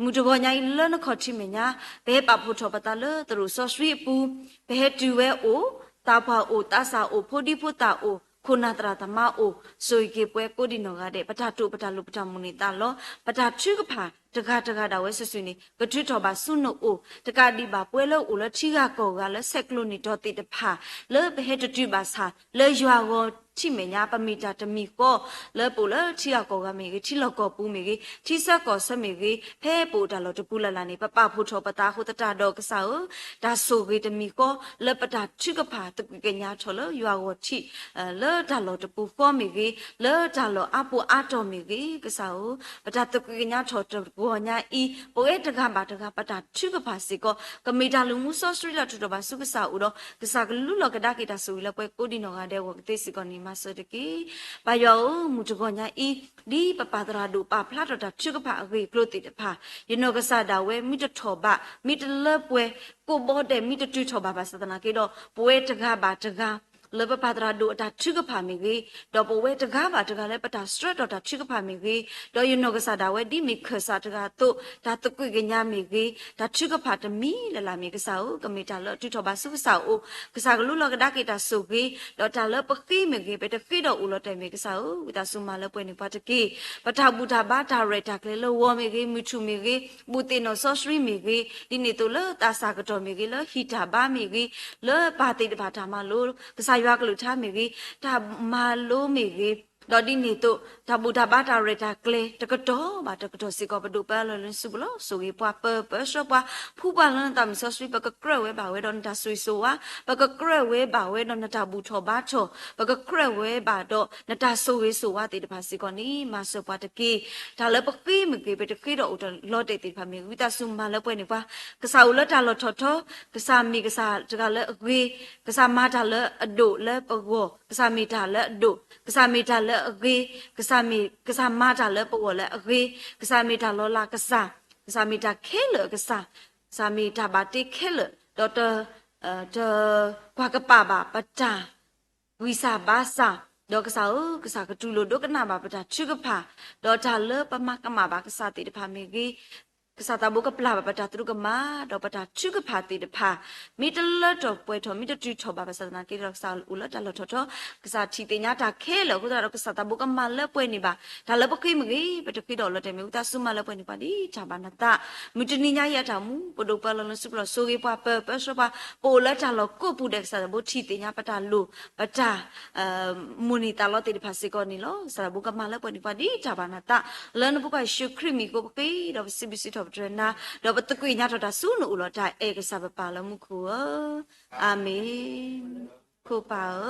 မုၢ်တဂီၤညါအံၤလၢနခီၣ်ထံးမဲာ်ညါ, ပဟဲပာ်ဖှိၣ်ထီၣ်ပသးလၢသရိာ်စီဆှံအပူၤ, ပဟဲတုၤဝဲအိၣ်, သးပှၢ်အိၣ်, သးစၢ်အိၣ်, ဖိဒံဖိသၣ်အိၣ်, ခိၣ်နၢ်သရၣ်သမါအိၣ်, ဆိၣ်ဂ့ၤက့ၤပှၤကိးဒံးနီၢ်ဂၤဒဲး, ပတၢ်တိာ်ပတၢ်လိၤပတၢ်မိၣ်န့ၢ်သးလီၤ. ပတၢ်ထုကဖၣ်တဂၤတဂၤဒၣ်ဝဲစုာ်စုာ်န့ၣ် ကထုးထီၣ်ဘၣ်ဆူနအိၣ်, တကးဒံးဘၣ်ပဝဲလၢအိၣ်လၢထံဂၤကီၢ်ဂၤလၢဆဲးကျိးနံၣ်တီၤသ့ၣ်တဖၣ်, လၢပဟဲတတုၤဘၣ်ဆၣ် လၢယွၤဂီၤထံးမဲာ်ညါ ပမ့ၢ်တၢ်တမံၤဃီ လၢပအိၣ်လၢထံဂၤကီၢ်ဂၤမ့ၢ်ဂ့ၤ, ထံလီၢ်ကီၢ်ပူၤမ့ၢ်ဂ့ၤ, ထံဆၢကီၢ်ဆၢမ့ၢ်ဂ့ၤ, ဖဲပအိၣ်တၢ်လီၢ်တပူၤလၢ်လၢ်န့ၣ် ပပာ်ဖှိၣ်ထီၣ်ပသးအဃိသတးဒီးကစၢ်ဧၢ, တၢ်ဆိၣ်ဂ့ၤတမံၤဃီ လၢပတၢ်ထုကဖၣ်သကွံာ်ကညးထီၣ်လၢယွၤဂီၤထံး လၢတၢ်လီၢ်တပူၤဃီမ့ၢ်ဂ့ၤ, လၢတၢ်လီၢ်အါပူၤအါတီၢ်မ့ၢ်ဂ့ၤ, ကစၢ်ဧၢ, ပတၢ်သကွံာ်ကညးထီၣ်တဂီၤညါအံၤ ပဝဲတဂၤဘၣ်တဂၤ ပတၢ်ထုကဖၣ်စ့ၢ်ကီး ကမ့ၢ်တၢ်လုၢ်မူစီဆှံလၢထုးထီၣ်ဘၣ်ဆူကစၢ်အအိၣ်ဒီး ကစၢ်ကလူလီၤကဒါက့ၤတၢ်ဆိၣ်ဂ့ၤလၢပှဲၤကိးဒံးနီၢ်ဂၤဒဲးအဂီၢ်ကသ့စ့ၢ်ကီးန့ၣ် မၤစၢၤတက့ၢ်. ပၢ်ယွၤဧၢ, မုၢ်တဂီၤညါအံၤ ဒ်ပပၢ်သရၣ်ဒိၣ်ပာ်ဖျါထီၣ်တၢ်ထုကဖၣ်အဂ့ၢ်အကျိၤသ့ၣ်တဖၣ်, ယနီၢ်ကစၢ်ဒၣ်ဝဲ မ့ၢ်တထီၣ်ဘး, မ့ၢ်တလၢပှဲၤ, ကိးဘီဒဲး မ့ၢ်တတုၤထီၣ်ဘးဘၣ်ဆၣ်သနာ်က့ဒီး ပဝဲတဂၤဘၣ်တဂၤ လၢပပၢ်သရၣ်ဒိၣ်အတၢ်ထုကဖၣ်မ့ၢ်ဂ့ၤ, ဒီးပဝဲတဂၤဘၣ်တဂၤလၢပတၢ်ဆှၢထီၣ်တၢ်ထုကဖၣ်မ့ၢ်ဂ့ၤ, ဒီးယနီၢ်ကစၢ်ဒၣ်ဝဲဒ်မ့ၢ်ခၢၣ်စးတဂၤအသိး တၢ်သကွံာ်ကညးမ့ၢ်ဂ့ၤ, တၢ်ထုကဖၣ်တမံၤလၢ်လၢ်မ့ၢ်ဂ့ၤ ကစၢ်ဧၢ, ကမ့ၢ်တၢ်လၢအထုးထီၣ်ဘၣ်ဆူကစၢ်အအိၣ်, ကစၢ်ကလူလီၤကဒါက့ၤတၢ်ဆိၣ်ဂ့ၤ, ဒီးတၢ်လၢပဃ့မ့ၢ်ဂ့ၤ, ပတဃ့ဒီးအိၣ်လီၤတဲာ်မ့ၢ်ဂ့ၤ ကစၢ်ဧၢ, ဝံသးစူၤမၤလၢပှဲၤန့ၢ်ပှၤတက့ၢ်. ပတၢ်ဘူၣ်တၢ်ဘါတၢ်ရဲၣ်တၢ်ကျဲၤလၢဂီၤမ့ၢ်ဂ့ၤ, မုၢ်ထူၣ်မ့ၢ်ဂ့ၤ, ဘူၣ်သ့ၣ်နီၣ်စီဆှံမ့ၢ်ဂ့ၤ, ဒ်န့ၣ်အသိးလၢသးစၢ်ကတီၢ်မ့ၢ်ဂ့ၤ, လၢဟံၣ်တၢ်ဘါမ့ၢ်ဂ့ၤ, လၢပၢ်သ့ၣ်တဖၣ်တၢ်မၤလိ ကစၢ်ယွၤကလုၢ်ကထါမ့ၢ်ဂ့ၤ, တၢ်မၤလိမ့ၢ်ဂ့ၤ, ဒီးဒ်န့ၣ်အသိး တၢ်ဘူၣ်တၢ်ဘါတၢ်ရဲၣ်တၢ်ကျဲၤ တကတီၢ်ဘၣ်တကတီၢ်စ့ၢ်ကီး ပဒိးပၢလီၤလၢနစုပူၤလီၤ. ဆိၣ်ဂ့ၤပှၤပၢၤပၢဆှၢပှၤ ဖှူပှၤလၢနသးမုၢ်စီဆှံ, ပကကြၢးဝဲဘၣ်ဝဲဒီးနတၢ်ဆိၣ်ဂ့ၤဆိၣ်ဝါ, ပကကြၢးဝဲဘၣ်ဝဲဒီးနတၢ်ဘူၣ်ထီၣ်ဘါထီၣ်, ပကကြၢးဝဲဘၣ်ဒီးနတၢ်ဆိၣ်ဂ့ၤဆိၣ်ဝါသ့ၣ်တဖၣ်စ့ၢ်ကီးန့ၣ် မၤစၢၤပှၤတက့ၢ်. တၢ်လၢပဃ့မ့ၢ်ဂ့ၤ, ပတဃ့ဒီးအိၣ်လီၤတဲာ်သ့ၣ်တဖၣ်မ့ၢ်ဂ့ၤ, ဝံသးစူၤမၤလၢပှဲၤန့ၢ်ပှၤ, ကစၢ်အိၣ်လၢတၢ်လီၢ်ထီၣ်ထီ, ကစၢ်မ့ၢ်ကစၢ်တဂၤလၢအဂ့ၤ, ကစၢ်မၤတၢ်လၢအဒိၣ်လၢပဂီၢ်, ကစၢ်မ့ၢ်တၢ်လၢအဒိၣ်, ကစၢ်မ့ၢ်တၢ်လၢအဂ့ၤ, ကစၢ်မ့ၢ်, ကစၢ်မၤတၢ်လၢပဂီၢ်လၢအဂ့ၤ, ကစၢ်မ့ၢ်တၢ်လီၤလးကစၢ်, ကစၢ်မ့ၢ်တၢ်ခဲလၢာ်အကစၢ်, ကစၢ်မ့ၢ်တၢ်ဘၣ်တ့ခဲလၢာ်, ဒီးတ, တကွၢ်ကပာ်ဘၣ်ပတၢ် ဂံၢ်စၢ်ဘါစၢ်, ဒီးကစၢ်ဧၢ, ကစၢ်ကတူၢ်လိာ်ဒိကနၣ်ဘၣ်ပတၢ်ထုကဖၣ်, ဒီးတၢ်လၢပမၤကမၣ်ဘၣ်ကစၢ်သ့ၣ်တဖၣ်မ့ၢ်ဂ့ၤ, ကစၢ်သးဘိကပျၢ်ဘၣ်ပတၢ်သရူးကမၣ် ဒီးပတၢ်ထုကဖၣ်သ့ၣ်တဖၣ် မ့ၢ်တလၢထီၣ်ပှဲၤထီၣ် မ့ၢ်တတုၤထီၣ်ဘၣ်ဘၣ်ဆၣ်သနာ်က့ဒီး ကစၢ်အိၣ်လၢတၢ်လီၢ်ထီၣ်ထီ, ကစၢ်ထံၣ်သ့ၣ်ညါတၢ်ခဲလၢာ်အဃိသတးဒီး ကစၢ်သးဘိကမၤလၢပှဲၤန့ၢ်ဘၣ် တၢ်လၢပဃ့မ့ၢ်ဂ့ၤ ပတဃ့ဒီးအိၣ်လီၤတဲာ် မ့ၢ်ဝံသးစူၤမၤလၢပှဲၤန့ၢ်ပှၤဒ်တၢ်ဘၣ်နသး, မုၢ်တနံၤညါအံၤအတၢ်မူ ပဒိၣ်ပှၤလီၤလၢစုပူၤလီၤ ဆိၣ်ဂ့ၤပှၤ ပၢၤပၢဆှၢပှၤ ပအိၣ်လၢတၢ်လီၢ်ကိးပူၤဒဲး ကစၢ်သးဘိထံၣ်သ့ၣ်ညါပတၢ်လိၣ် ပတၢ် မိၢ်န့ၢ်သးလီသ့ၣ်တဖၣ်စ့ၢ်ကီးန့ၣ်လီၤ. ကစၢ်သးဘိကမၤလၢပှဲၤန့ၢ်ပှၤဒ်တၢ်ဘၣ်နသး, လၢနဖိခွါယ့ၣ်ၡူးခရံာ်မံၤအဃိပဃ့ ဒီးပစံးဘျုးစံးထီၣ်ပတြၢၤနၤ, ဒီးပသကွံာ်ညါထီၣ်တၢ်ဆူနအိၣ်လီၤ တၢ်အဲၣ်ကစၢ်ပပၢ်လၢမူခိၣ်ဧၢ, အၤမ့ၣ်. ဖိခွါဧ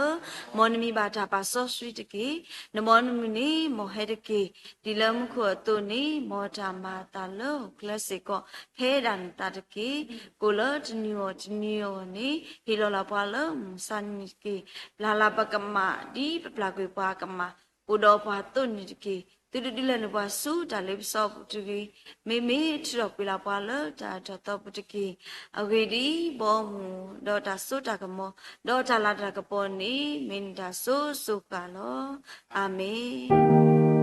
ၢ, မ်နမံၤဘၣ်တၢ်ပာ်စီဆှံတက့ၢ်. နမ်နမုၢ်န့ၣ် မ်ဟဲတက့ၢ်. ဒ်လၢမူခိၣ်အသိးန့ၣ် မ်တၢ်မၤအသးလၢဟီၣ်ခိၣ်ချၢစ့ၢ်ကီး ဖဲဒၣ်နသးတက့ၢ်. ကိၣ်လၢတနံၤအဂီၢ်တနံၤအဂီၢ်န့ၣ် ဟ့ၣ်လီၤလၢပှၤလၢမုၢ်မဆါတနံၤတက့ၢ်. ပျၢ်လၢပကမၣ် ဒ်ပပျၢ်ကွံာ်ပှၤကမၣ် အိၣ်ဒီးပှၤအသိးန့ၣ်တက့ၢ်. သုတဒုးလဲၤနုာ်ပှၤဆူတၢ်လ့ပစီအပူၤတဂ့ၤ. မ့မ့ၢ်ထုးထီၣ်ကွံာ်လၢပှၤလၢတၢ်အၢတၢ်သီပူၤတက့ၢ်. အဂ့ၢ်ဒ်အံၤ, ဘီမုၢ်ဒီးတၢ်စိတၢ်ကမီၤ ဒီးတၢ်လၤတၢ်ကပီၤန့ၣ် မ့ၢ်နတၢ်စိစိဃၣ်လီၤ. အၤမ့ၣ်.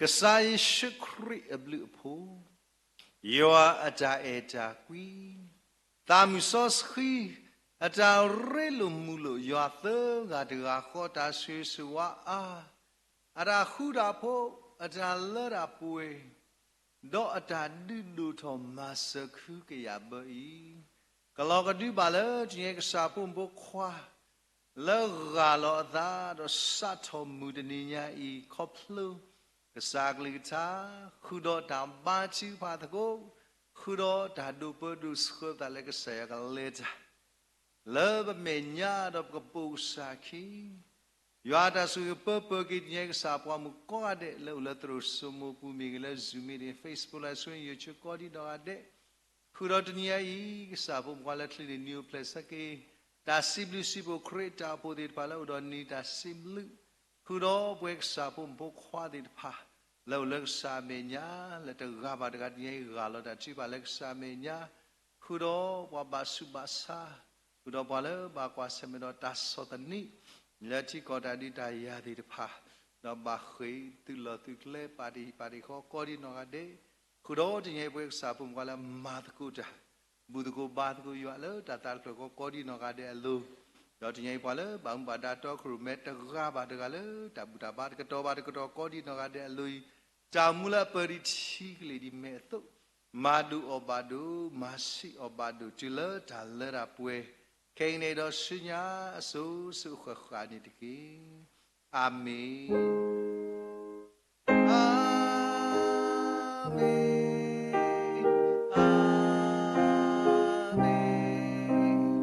ကစၢ်ယ့ၣ်ၡူးခရံာ်အဘျုးအဖှိၣ်, ယွၤအတၢ်အဲၣ်တၢ်ကွံ, သးမုၢ်စီဆှံ အတၢ်ရ့လိာ်မုာ်လိာ် ယွၤသၢဂၤတဂၤဃီ တၢ်ဆိၣ်ဂ့ၤဆိၣ်ဝါအါ, အတၢ်ဃူတၢ်ဖိး, အတၢ်လၢတၢ်ပှဲၤ, ဒီးအတၢ်ဒုးဒိၣ်ထီၣ်မၤစၢၤခုကယာ်ဘၢအံၤ, ကလီၤကဒုဘၣ်လၢတနံၤအံၤ ကစၢ်ဖိမုၣ်ဖိခွါ လၢဂၢ်လီၤအသး ဒီးစးထီၣ်မုၢ်တနံၤညါအံၤ ခီဖျိ ကစၢ်အကလုၢ်ကထါ, ဃုာ်ဒီးတၢ်ဘါထုကဖၣ်သကိး, ဃုာ်ဒီးတၢ်ဒိးပၢဒိးဆှၢသးလၢကစၢ်ယွၤကလဲၤတၢ် လၢပမဲာ်ညါဒီးပကပိာ်ကစၢ်ခံ ယွၤအတၢ်ဆိၣ်ဂ့ၤပၢပၢၤက့ၤတနံၤအံၤ ကစၢ်ပှၤမုၣ်ကိးဂၤဒဲး လၢအိၣ်လၢသရိာ်စိမိပူၤမ့ၢ်ဂ့ၤ လၢ Zoom မ့ၢ်ဂ့ၤ Facebook လၢ social ယိၤဆၢကိးဒံနီၢ်ဂၤဒဲး, ဃုာ်ဒီးတနံၤညါအံၤ ကစၢ်ဖိမုၣ်ဖိခွါလၢချံန့ၣ် နံၤအိၣ်ဖျဲၣ်ဆၢက့ၤ တၢ်စံးဘျုးစံးဖှိၣ်ခရံာ်တၢ်အိၣ်ဖှိၣ်သ့ၣ်တဖၣ်လၢအိၣ်ဒီးနံၤတၢ်စံးဘျုး, ဃုာ်ဒီးပဝဲကစၢ်ဖိမုၣ်ဖိခွါသ့ၣ်တဖၣ် လၢအိၣ်လၢကစၢ်အမဲာ်ညါ လၢတဂၤဘၣ်တဂၤတနံၤအံၤ ဂၢ်လီၤတၢ်ထုကဖၣ်လၢကစၢ်အမဲာ်ညါ, ဃုာ်ဒီးပှၤဘၣ်ဆူးဘၣ်ဆါ, ဃုာ်ဒီးပှၤလၢဘၣ်ကွၢ်ဆၢၣ်မဲာ်ဒီးတၢ်ဆီၣ်သနံး လၢထံကီၢ်တၢ်ဒုးတၢ်ယၤသ့ၣ်တဖၣ်, ဒီးဘၣ်ဃ့ၢ်သုးလီၢ်သုးကျဲ ပာ်တ့ၢ်ဟံၣ်ပာ်တ့ၢ်ဃီကိးဒံနီၢ်ဂၤဒဲး, ဃုာ်ဒီးတနံၤအံၤပဝဲကစၢ်ဖိမုၣ်ဖိခွါလၢမၤသကိးတၢ်, ဘူၣ်သကိးဘါသကိးယွၤလၢတၢ်သးတဖျၢၣ်ဃီကိးဒံနီၢ်ဂၤဒဲးအလိၤ, ဒီးတနံၤအံၤပှၤလၢဘၣ်မူဘၣ်ဒါတီခိၣ်ရိၣ်မဲတဂၤဘၣ်တဂၤလၢ တၢ်ဘူၣ်တၢ်ဘါတကတီၢ်ဘၣ်တကတီၢ်ကိးဒံနီၢ်ဂၤဒဲးအလိၤအံၤ, တၢ်မူလၢအပၢၤဒံးထံကလ့ၢ်ဒံးမဲာ်အသိး, မၤဒိၣ်အီၣ်ဘၣ်ဒိၣ်, မၤဆံးအီၣ်ဘၣ်ဒိၣ် တုၤလၢတၢ်လၢတၢ်ပှဲၤ, ခဲအံၤန့ၣ်ဒီးဆူညါအစိၤစိၤအဃၣ်ဃၣ်န့ၣ်တက့ၢ်. အၤမ့ၣ်, အၤမ့ၣ်, အၤမ့ၣ်, အၤမ့ၣ်.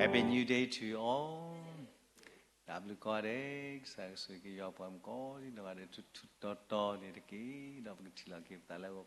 Happy New Day to you all. တၢ်ဘျုးကိးဂၤဒဲး, ကစၢ်ကဆိၣ်ဂ့ၤက့ၤယွၤပှၤမုၣ်ကိးဒံနီၢ်ဂၤဒဲး ထူးထူးတီၤတီၤန့ၣ်တက့ၢ်. ဒီးပကထံၣ်လိာ်က့ၤပသးလၢအဂီၢ်